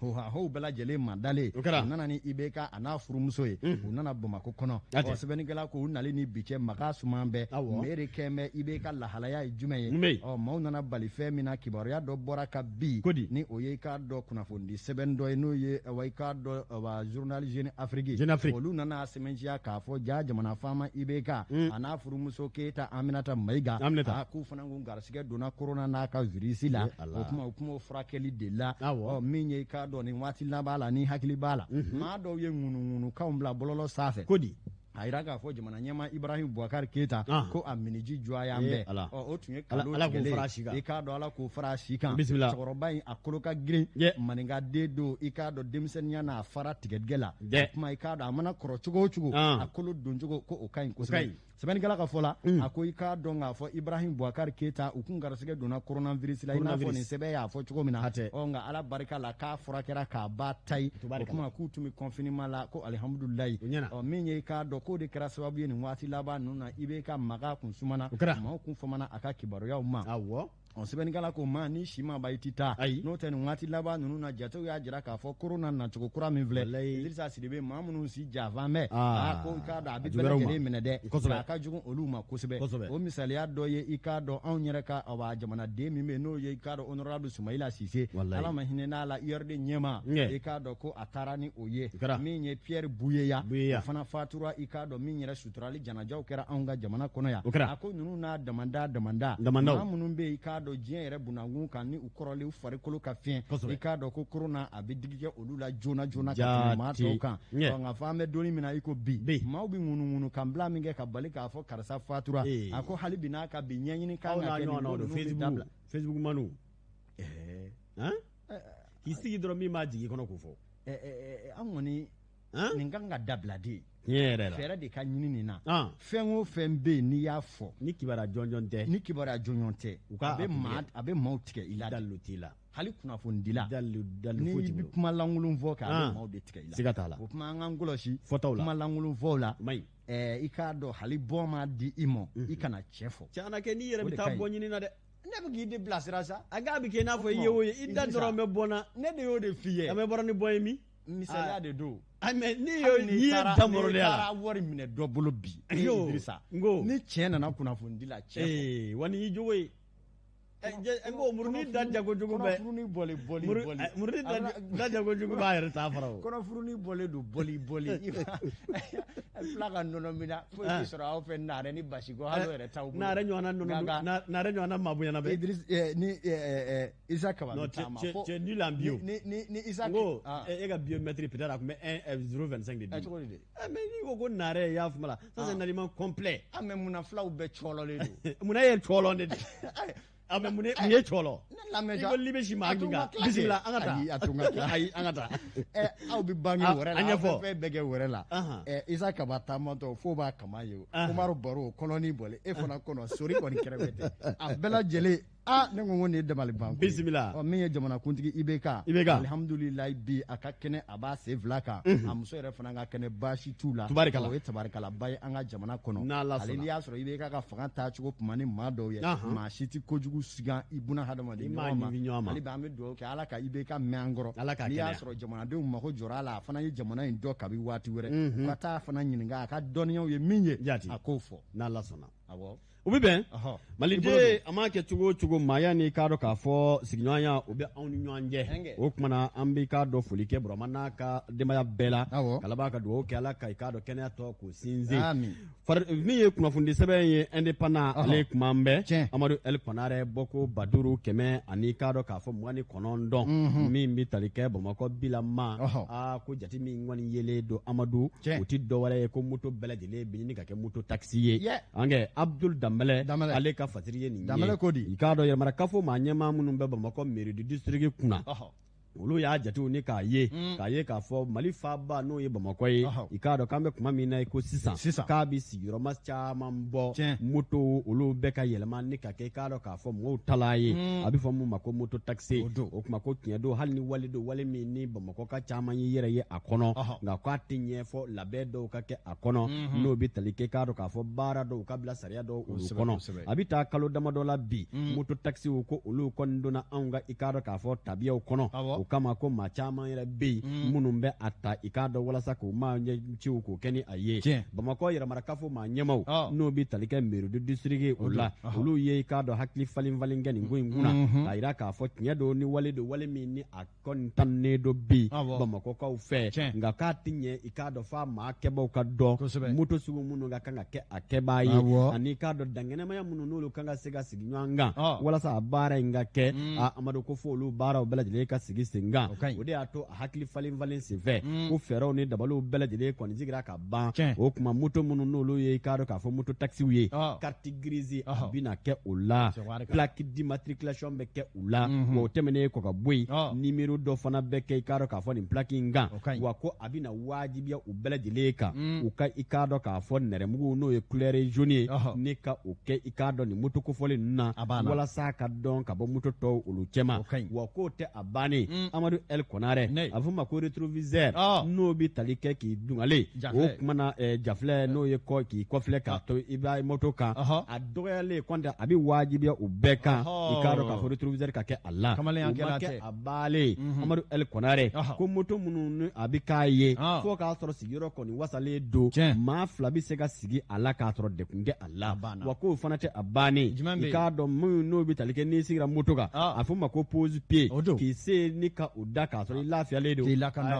hohahow bɛɛ lajɛlen ma dalen u nana ni IBK a n'a furumuso ye u nana Bamakɔ kɔnɔ ɔ sɛbɛnnikɛla ko u nali ni bi cɛ maga suman bɛɛ mere kɛn bɛ IBK lahalaya ye jumɛn ye ɔ maaw nana bali fɛn min na kibaruya dɔ bɔra ka bi ni o ye i k'a dɔn kunnafonidi sɛbɛn dɔ ye n'o ye wa i k'a dɔn wa journal Jeune Afrique olu nana sɛmɛntiya k'a fɔ ja jamana faama IBK a n'a furumuso Keita Aminata Mayiga a k'u fana kun garisigɛ donna corona n'a ka virisi la o tuma u kuma o furakɛli de la ɔ min ye i k'a dɔn nin waati laban la ni hakili b'a la maa dɔw ye ŋunuŋunukanw bila bɔlɔlɔ sanfɛ ko di a yira k'a fɔ jamana ɲɛmaa Ibrahim Boubacar Keita ko a miniji jɔya bɛɛ ɔ o tun ye kalo tigɛlen i k'a dɔn Ala k'o fara a si kan cɛkɔrɔba in a kolo ka girin maninkaden don i k'a dɔn denmisɛnninya n'a fara tigɛdigɛ la o tuma i k'a dɔn a mana kɔrɔ cogo o cogo a kolo doncogo ko o ka ɲi kosɛbɛ sɛbɛnnikɛla ka fɔ la a ko i k'a dɔn k'a fɔ Ibrahim Boubacar Keita u kun garisigɛ donna coronavirus la i n'a fɔ nin sɛbɛn y'a fɔ cogo min na ɔ nka Ala barika la k'a furakɛra k'a ba tayi o tuma k'u tun bɛ confinement la ko alihamudulilayi ɔ min ye i k'a dɔn k'o de kɛra sababu ye nin waati laban ninnu na IBK maga kun sumana, maaw kun famana a ka kibaruyaw ma. Awɔ. Ɔ, sɛbɛnnikɛla ko ma ni si ma ban i ti taa. Ayi. N'o tɛ, nin waati laban ninnu na, jatew y'a jira k'a fɔ korona nacogo kura min filɛ, Idrissa Sidibe, maa minnu si janfan bɛ, aa, ko i k'a dɔn a bɛ bɛɛ lajɛlen minɛ dɛ, a ka jugu olu ma kosɛbɛ. O misaliya dɔ ye, i k'a dɔn, anw yɛrɛ ka awa jamanaden min bɛ yen, n'o ye, i k'a dɔn, honorable Sumayila Sise, Ala ma hinɛ n'a la, URD ɲɛmaa, i k'a dɔn ko a taara ni o ye. Min ye Pierre Buyeya, o fana fatura, i k'a dɔn, min yɛrɛ suturali janajaw kɛra anw ka jamana kɔnɔ yan. A ko ninnu n'a damanda damanda maa minnu bɛ yen, i k'a dɔn, diɲɛ yɛrɛ bunankun kan, ni u kɔrɔlen, u farikolo ka fiɲɛ, i k'a dɔn ko korona a bɛ digi kɛ olu la joona joona ka tɛmɛ maa tɔw kan. Nka fɔ an bɛ don min na i ko bi, maaw bɛ ŋunuŋunu kan bila min kɛ ka bali k'a fɔ karisa fatura, a ko hali bi n'a ka bi ɲɛɲini kan ka kɛ nin ko ninnu bɛ dabila. Facebook manu k'i sigi dɔrɔn, min b'a jigi kɔnɔ k'o fɔ. An kɔni, nin kan ka dabila de. Tiɲɛ yɛrɛ la. Fɛɛrɛ de ka ɲini nin na. Fɛn o fɛn bɛ yen, n'i y'a fɔ, ni kibaruya jɔnjɔn tɛ, ni kibaruya jɔnjɔn tɛ, u ka a bɛ maaw tigɛ i la. Dalilu t'i la. Hali kunnafonidila, dalilu dalilu foyi t'i bolo, n'i bɛ kuma lankolon fɔ k'a bɛ maaw de tigɛ i la. Siga t'a la. O tuma an k'an kɔlɔsi fɔtaw la, kuma lankolon fɔw la. O man ɲi. I k'a dɔn, hali bɔ ma di i ma, i kana cɛ fɔ. Cɛ kɛ n'i yɛrɛ bɛ taa bɔ ɲini na dɛ. Ne bɛ k'i de bilasira sa. A k'a bɛ kɛ i n'a fɔ i ye o ye, i da dɔrɔn bɛ bɔ n na. Ne de y'o de f'i ye. An bɛ bɔra ni bɔ ye min? Misaliya de don. Ayi, mais n'i y'o n'i ye da mɔrɔlen a la. N'i taara wari minɛ dɔ bolo bi, Idrissa, n ko ni tiɲɛ nana kunnafonidi la, tiɲɛ fɔ. Wa nin y'i jogo ye. N ko murunin da jago jugu bɛɛ. Kɔnɔfurunin bɔlen bɔli bɔli. Murunin da jago jugu b'a yɛrɛ ta fara o. Kɔnɔfurunin bɔlen don bɔli bɔli. Fila ka nɔnɔ mina foyi tɛ sɔrɔ aw fɛ naare ni basi ko hali o yɛrɛ t'aw bolo. Naare ɲɔgɔnna nɔnɔ, naare ɲɔgɔnna maabonyana bɛ. Idriss ni Isa Kaba bɛ taama fo. Tu es nul en bio. Ni Isa. N ko e ka biomètre, peut-être a tun bɛ 1 0,25 de di. Cogo di de? Mais n'i ko ko naare, i y'a faamu la, ça c'est un aliment complet. Ah, mais munna fulaw bɛɛ cɔlɔlen don? Munna e ye cɔlɔn de di? Ah, mais mun ye cɔlɔ? Ne lamɛn I ko libe si maa kan. Bisimila, an ka taa. Ayi, a to n ka tila. Ayi, an ka taa. Aw bɛ bange wɛrɛ la. An ɲɛfɔ. Aw bɛ fɛn bɛɛ kɛ wɛrɛ la. Isa Kaba taamatɔ fo b'a kama ye. Umaru Baro kɔnɔni bɔlen, e fana kɔnɔ sori kɔni kɛrɛfɛ tɛ. A bɛɛ lajɛlen, aa, ne ko nin ye dabali ban ko ye. Bisimila. Ɔ, min ye jamanakuntigi IBK. IBK. Alihamudulilayi, bi a ka kɛnɛ, a b'a sen fila kan. A muso yɛrɛ fana ka kɛnɛ, baasi t'u la. Tubarikala. O ye tabarikalaba ye an ka jamana kɔnɔ. N'Ala sɔnna. Ale n'i y'a sɔrɔ IBK ka fanga taacogo kuma ni maa dɔw ye. Maa si tɛ kojugu sigan i buna hadamaden ɲɔgɔn ma. ɲɔgɔn ma. Hali bi an bɛ dugawu kɛ, Ala ka IBK mɛn an kɔrɔ. Ala k'a N'i y'a kɛnɛya. sɔrɔ jamanadenw mako jɔra a la, a fana ye jamana in dɔn kabi waati wɛrɛ. U ka taa fana ɲininka a ka dɔnniyaw ye min ye. Jaati. A k'o fɔ. N'Ala sɔnna. Awɔ. O bɛ bɛn. Maliden, a m'a kɛ cogo o cogo, maaya ni k'a dɔn k'a fɔ sigiɲɔgɔnya, o bɛ anw ni ɲɔgɔn cɛ. O tuma na, an bɛ k'a dɔn foli kɛ Burama n'a ka denbaya bɛɛ la. Ka laban ka dugawu kɛ, Ala ka i k'a dɔn kɛnɛya tɔ k'o sinsin. Min ye kunnafonidi sɛbɛn ye, Indépendant, ale kuma an bɛɛ Amadu El Konare bɔko ba 500 ani k'a dɔn k'a fɔ 29, min bɛ tali kɛ Bamakɔ bilama. Aa, ko jate min kɔni yelen don, Amadu, o tɛ dɔwɛrɛ ye ko moto bɛɛ lajɛlen bɛ ɲini ka kɛ moto taxi ye. An kɛ Abdul Danbɛlɛ, ale ka fasiri ye nin ye. Danbɛlɛ ko di? I k'a dɔn, yɛrɛmarakafo maa ɲɛmaa minnu bɛ Bamakɔ mairie du district kunna, olu y'a jatew ni k'a ye k'a fɔ Mali faaba, n'o ye Bamakɔ ye, i k'a dɔn k'an bɛ kuma min na i ko sisan, k'a bɛ sigiyɔrɔma caman bɔ, moto olu bɛɛ ka yɛlɛma ni ka kɛ, i k'a dɔn k'a fɔ mɔgɔw tala ye, a bɛ fɔ mun ma ko moto taxi. O tuma ko tiɲɛ don, hali ni wale don, wale min ni Bamakɔ ka caman y'i yɛrɛ ye a kɔnɔ, nka k'a tɛ ɲɛfɔ labɛn dɔw ka kɛ a kɔnɔ, n'o bɛ tali kɛ, k'a dɔn k'a fɔ baara dɔw ka bila sariya dɔw olu kɔnɔ. A bɛ taa kalo damadɔ la bi, moto taxiw ko olu kɔni donna anw ka, i k'a dɔn k'a fɔ tabiyaw kɔnɔ. O kama ko maa caman yɛrɛ bɛ yen minnu bɛ a ta, i k'a dɔn, walasa k'o maa ciw k'o kɛ ni a ye. Bamakɔ yɛrɛmarakafo maa ɲɛmaw, n'o bɛ tali kɛ mairie du district o la, olu ye, i k'a dɔn, hakili falen falen kɛ nin ko in kunna, k'a jira k'a fɔ tiɲɛ don, ni wale don, wale min ni a kɔni tannen don bi Bamakɔkaw fɛ, nka k'a tɛ ɲɛ, i k'a dɔn, f'a maa kɛbaw ka dɔn moto sugu minnu ka kan ka kɛ a kɛbaa ye, ani k'a dɔn dankɛnɛmaya minnu n'olu kan ka se ka sigi ɲɔgɔn kan walasa a baara in ka kɛ. A Amadu ko fo olu baaraw bɛɛ lajɛlen ka sigi sen kan. O de y'a to a hakili falen falen senfɛ, ko fɛɛrɛw ni dabaliw bɛɛ lajɛlen kɔni sigira ka ban. O tuma moto minnu n'olu ye, i k'a dɔn k'a fɔ moto taxiw ye, carte grise a bɛna kɛ o la, plaque d'immatriculation bɛ kɛ u la. Wa o tɛmɛnen kɔ ka bɔ yen, numéro dɔ fana bɛ kɛ, i k'a dɔn k'a fɔ nin plaque in kan. Wa ko a bɛna wajibiya u bɛɛ lajɛlen kan, u ka, i k'a dɔn k'a fɔ nɛrɛmugu, n'o ye couleur jaune ye, ne ka o kɛ, i k'a dɔn, nin moto kofɔlen ninnu na, walasa ka dɔn ka bɔ moto tɔw olu cɛma. Wa k'o tɛ a bannen. Amadu El Konare a bɛ fɔ ma ko rétroviseur n'o bɛ tali kɛ k'i dungale o tuma na jafilɛ n'o ye kɔ k'i kɔfilɛ k'a to i b'a moto kan a dɔgɔyalen kɔntɛ a bɛ wajibiya o bɛɛ kan i k'a dɔn k'a fɔ rétroviseur ka kɛ a la o ma kɛ a baalen Amadu El Konare ko moto minnu ni a bɛ k'a ye fo k'a sɔrɔ sigiyɔrɔ kɔni wasalen don maa fila bɛ se ka sigi a la k'a sɔrɔ degun tɛ a la wa k'o fana tɛ a bannen i k'a dɔn minnu n'o bɛ tali kɛ n'i sigira moto kan a fɔ ma ko pose pied k'i sen ni ka o da k'a sɔrɔ i lafiyalen don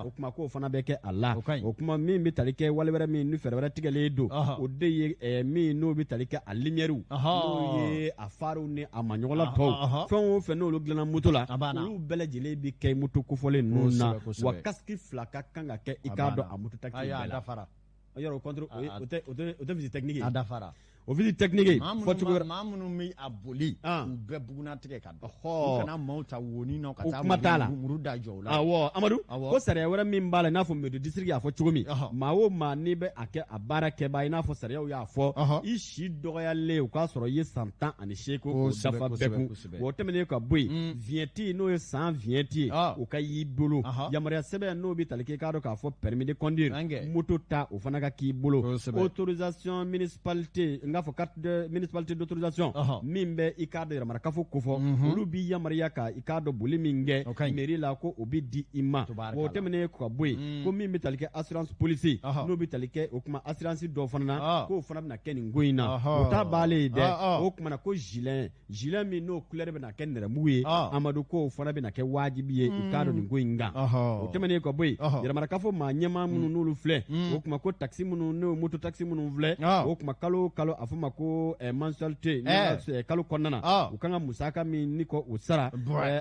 o tuma k'o fana bɛ kɛ a la o tuma min bɛ tali kɛ wale wɛrɛ min ni fɛɛrɛ wɛrɛ tigɛlen don o de ye min n'o bɛ tali kɛ a lumièrew n'o ye a farew ni a maɲɔgɔnla tɔw fɛn o fɛn n'olu dilanna moto la olu bɛɛ lajɛlen bɛ kɛ moto kofɔlen ninnu na wa casque fila ka kan ka kɛ i k'a dɔn a moto taxi bɛɛ la yɔrɔ contre o tɛ o tɛ o tɛ visite technique ye a dafara o visite technique ye fɔcogo wɛrɛ maa minnu bɛ a boli u bɛɛ bugunnatigɛ ka dɔn u kana maaw ta wonin nɔ ka taa kuma t'a la muru da jɔ u la awɔ Amadu ko sariya wɛrɛ min b'a la i n'a fɔ mairie de district y'a fɔ cogo min maa o maa n'i bɛ a kɛ a baara kɛbaa i n'a fɔ sariyaw y'a fɔ i si dɔgɔyalen o k'a sɔrɔ i ye san 18 k'o dafa bɛɛ kun o tɛmɛnen ka bɔ yen vignette n'o ye san vignette ye o ka y'i bolo yamaruya sɛbɛn n'o bɛ tali kɛ i k'a dɔn k'a fɔ permis de conduire moto ta o fana ka k'i bolo autorisation municipalité n k'a fɔ carte de municipalité d'autorisation min bɛ i k'a dɔn yamaruya kofɔ olu b'i yamaruya ka i k'a dɔn boli min kɛ mairie la ko o bɛ di i ma o tɛmɛnen ka bɔ yen ko min bɛ tali kɛ assurance police n'o bɛ tali kɛ o tuma assurance dɔ fana na k'o fana bɛna kɛ nin ko in na o ta bannen ye dɛ o tuma na ko gilet gilet min n'o couleur bɛna kɛ nɛrɛmugu ye Amadu k'o fana bɛna kɛ wajibi ye i k'a dɔn nin ko in kan o tɛmɛnen ka bɔ yen yɛrɛmarakafo maa ɲɛmaa minnu n'olu filɛ o tuma ko taxi minnu n'o moto taxi minnu filɛ o tuma kalo o kalo a fɔ ma ko mensualité kalo kɔnɔna na u kan ka musaka min ni ko o sara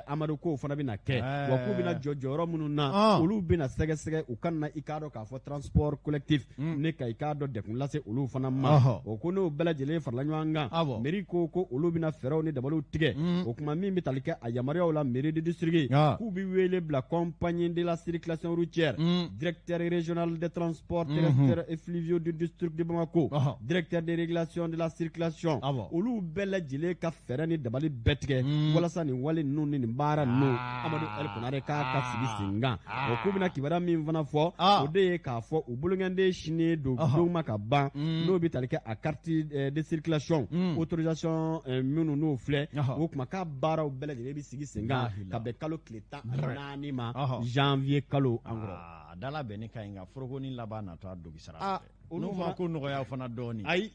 Amadu k'o fana bɛna kɛ wa k'u bɛna jɔ jɔyɔrɔ minnu na olu bɛna sɛgɛsɛgɛ u kana i k'a dɔn k'a fɔ transport collectif ne ka i k'a dɔn degun lase olu fana ma o ko n'o bɛɛ lajɛlen farala ɲɔgɔn kan mairie ko ko olu bɛna fɛɛrɛw ni dabaliw tigɛ o tuma min bɛ tali kɛ a yamaruyaw la mairie de district k'u bɛ wele bila compagnie de la circulation routière directeur régional des transports terrestres et fluviaux du district de Bamako directeur de régulation de la circulation olu bɛɛ lajɛlen ka fɛɛrɛ ni dabali bɛɛ tigɛ walasa nin wale ninnu ni nin baara ninnu Amadu El Konare k'a ka sigi sen kan o k'u bɛna kibaruya min fana fɔ o de ye k'a fɔ u bolokɛnden sini don don ma ka ban n'o bɛ tali kɛ a carte de circulation autorisation minnu n'o filɛ o tuma k'a baaraw bɛɛ lajɛlen bɛ sigi sen kan ka bɛn kalo tile 14 ma janvier kalo an kɔrɔ. A da labɛnni ka ɲi nka forokoni laban natɔ a dogi sara. Olu ma ko nɔgɔya fana dɔɔnin. Ayi,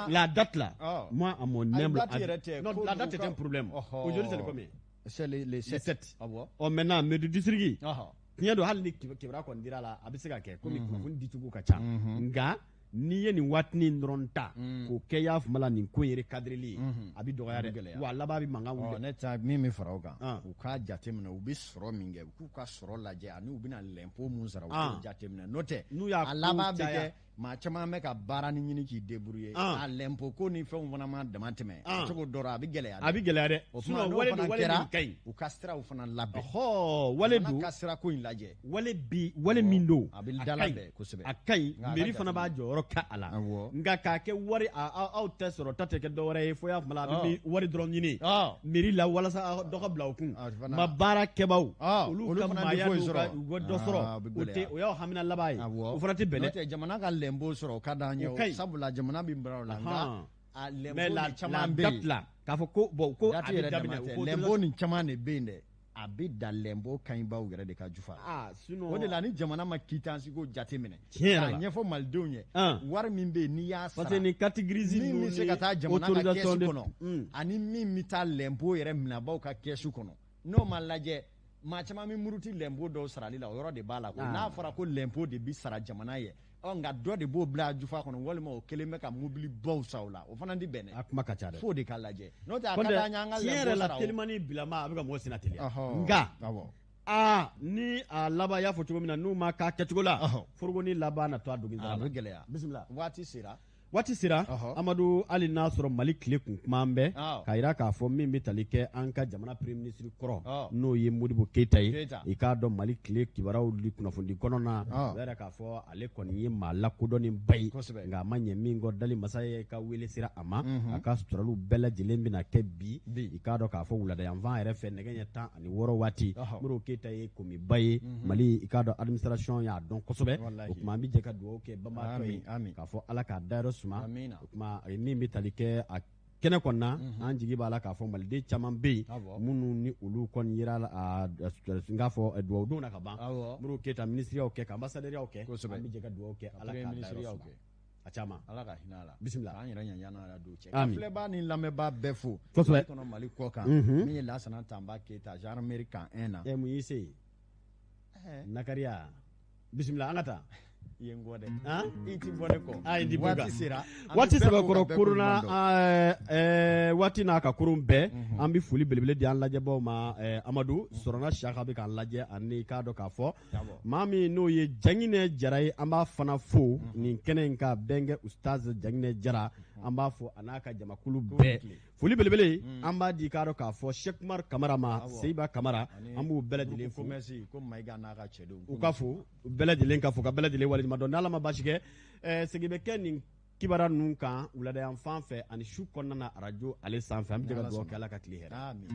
la date là, moi à mon humble avis, non, la date est un problème. Aujourd'hui c'est le combien? C'est le 7. Ɔ maintenant mairie de district tiɲɛ don hali ni kibaruya kɔni dira la a bɛ se ka kɛ komi kunnafoni dicogo ka ca nka n'i ye nin waatinin dɔrɔn ta k'o kɛ y'a fama la nin ko in recadreli ye a bɛ dɔgɔya dɛ wa a laban bɛ mankan wuli. Ne ta min bɛ fara o kan u k'a jateminɛ u bɛ sɔrɔ min kɛ u k'u ka sɔrɔ lajɛ ani u bɛna lɛnpo mun sara u k'o jateminɛ n'o tɛ n'u y'a a laban bɛ kɛ maa caman bɛ ka baara ni ɲini k'i débrouiller a lɛnpo ko ni fɛnw fana ma dama tɛmɛ cogo dɔ la a bɛ gɛlɛya a bɛ gɛlɛya dɛ o tuma n'o fana kɛra u ka siraw fana labɛn wale don ka sira ko in lajɛ wale bi wale min don a bɛ dalabɛn kosɛbɛ a ka ɲi mairie fana b'a jɔyɔrɔ kɛ a la nka k'a kɛ wari aw tɛ sɔrɔ ta tɛ kɛ dɔwɛrɛ ye fo y'a fama la a bɛ wari dɔrɔn ɲini mairie la walasa dɔ ka bila u kun ma baara kɛbaaw olu ka maaya n'u ka u ka dɔ sɔrɔ o tɛ o y'aw hamina laban ye o fana tɛ bɛn dɛ jamana ka lɛnpo sɔrɔ o ka d'an ye sabula jamana bɛ baara o la nka a lɛnpo nin caman bɛ yen k'a fɔ ko bon ko a bɛ daminɛ lɛnpo nin caman de bɛ yen dɛ a bɛ da lɛnpo kaɲibaw yɛrɛ de ka jufa o de la ni jamana ma quittance ko jateminɛ k'a ɲɛfɔ malidenw ye wari min bɛ yen n'i y'a sara parce que ni carte grise min bɛ se ka taa jamana ka kɛsu kɔnɔ ani min bɛ taa lɛnpo yɛrɛ minɛbaw ka kɛsu kɔnɔ n'o ma lajɛ maa caman bɛ muruti lɛnpo dɔw sarali la o yɔrɔ de b'a la ko n'a fɔra ko lɛnpo de bɛ sara jamana ye ɔ nka dɔ de b'o bila jufa kɔnɔ walima o kelen bɛ ka mobilibaw san o la o fana tɛ bɛn dɛ a kuma ka ca dɛ f'o de ka lajɛ n'o tɛ a ka d'an ye an ka lɛnpo sara o tiɲɛ yɛrɛ la telimani bilama a bɛ ka mɔgɔ senna teliya nka aa ni a laban y'a fɔ cogo min na n'u ma k'a kɛcogo la forogoni laban na to a dogi a bɛ gɛlɛya bisimila waati sera. Waati sera, Amadu, hali n'a sɔrɔ Mali tile kun kuma an bɛɛ k'a jira k'a fɔ min bɛ tali kɛ an ka jamana premier ministre kɔrɔ, n'o ye Modibo Keyita ye, i k'a dɔn Mali tile kibaruyaw di kunnafonidi kɔnɔna na, o y'a jira k'a fɔ ale kɔni ye maa lakodɔnnenba ye, nka a ma ɲɛ min kɔ, dali masa ye ka wele sera a ma, a ka suturaliw bɛɛ lajɛlen bɛna kɛ bi, i k'a dɔn k'a fɔ wuladayanfan yɛrɛ fɛ nɛgɛ ɲɛ 16 waati. Modibo Keyita ye komiba ye Mali, i k'a dɔn administration y'a dɔn kosɛbɛ. O tuma an bɛ jɛ ka dugawu kɛ banbaatɔ ye k'a fɔ Ala k'a dayɔrɔ suma. O tuma min bɛ tali kɛ a kɛnɛ kɔnɔna, an jigi b'a la k'a fɔ maliden caman bɛ yen minnu ni olu kɔni yera n k'a fɔ dugawudon na ka ban. Modibo Keyita minisiriyaw kɛ, ka ambassadeur kɛ, an bɛ jɛ ka dugawu kɛ Ala k'a dayɔrɔ suma. A caman. Ala ka hinɛ a la. Bisimila. K'an yɛrɛ ɲɛ yan'a don cɛ. Amin. Ka filɛbaa ni lamɛnbaa bɛɛ fo. Kosɛbɛ. Mali kɔnɔ, Mali kɔ kan. Min ye Lasana Tanba Keyita, gendarmerie camp 1 na. Mun y'i se yen? Nakariya. Bisimila, an ka taa. I ye n kɔ dɛ. Han? I ti bɔ ne kɔ. Ah, i ti bɔ Waati kan. sera. An Waati bɛ bɛɛ fo ka sɛbɛkɔrɔ bɛɛ korona koɲuman dɔn. waati n'a ka kurun bɛɛ, an bɛ foli belebele di an lajɛbaaw ma. Amadu Sɔrɔna Siyaka bɛ k'an lajɛ, ani k'a dɔn k'a fɔ maa min n'o ye Janginɛ Jara ye, an b'a fana fo nin kɛnɛ in kan. Bɛnkɛ Ustaz Janginɛ Jara, an b'a fo a n'a ka jamakulu bɛɛ. Foli belebele an b'a di k'a dɔn k'a fɔ Cheikh Umar Kamara ma, Seyiba Kamara, an b'u bɛɛ lajɛlen fo. Ko Mayiga n'a ka cɛdenw. U ka fo, u bɛɛ lajɛlen ka fo, ka bɛɛ lajɛlen waleɲuman dɔn. N'Ala ma baasi kɛ, segin bɛ kɛ nin kibaruya ninnu kan wulada yan fan fɛ ani su kɔnɔna na arajo ale sanfɛ. An bɛ jɛ ka dugawu kɛ, Ala ka tile hɛrɛ. Amin.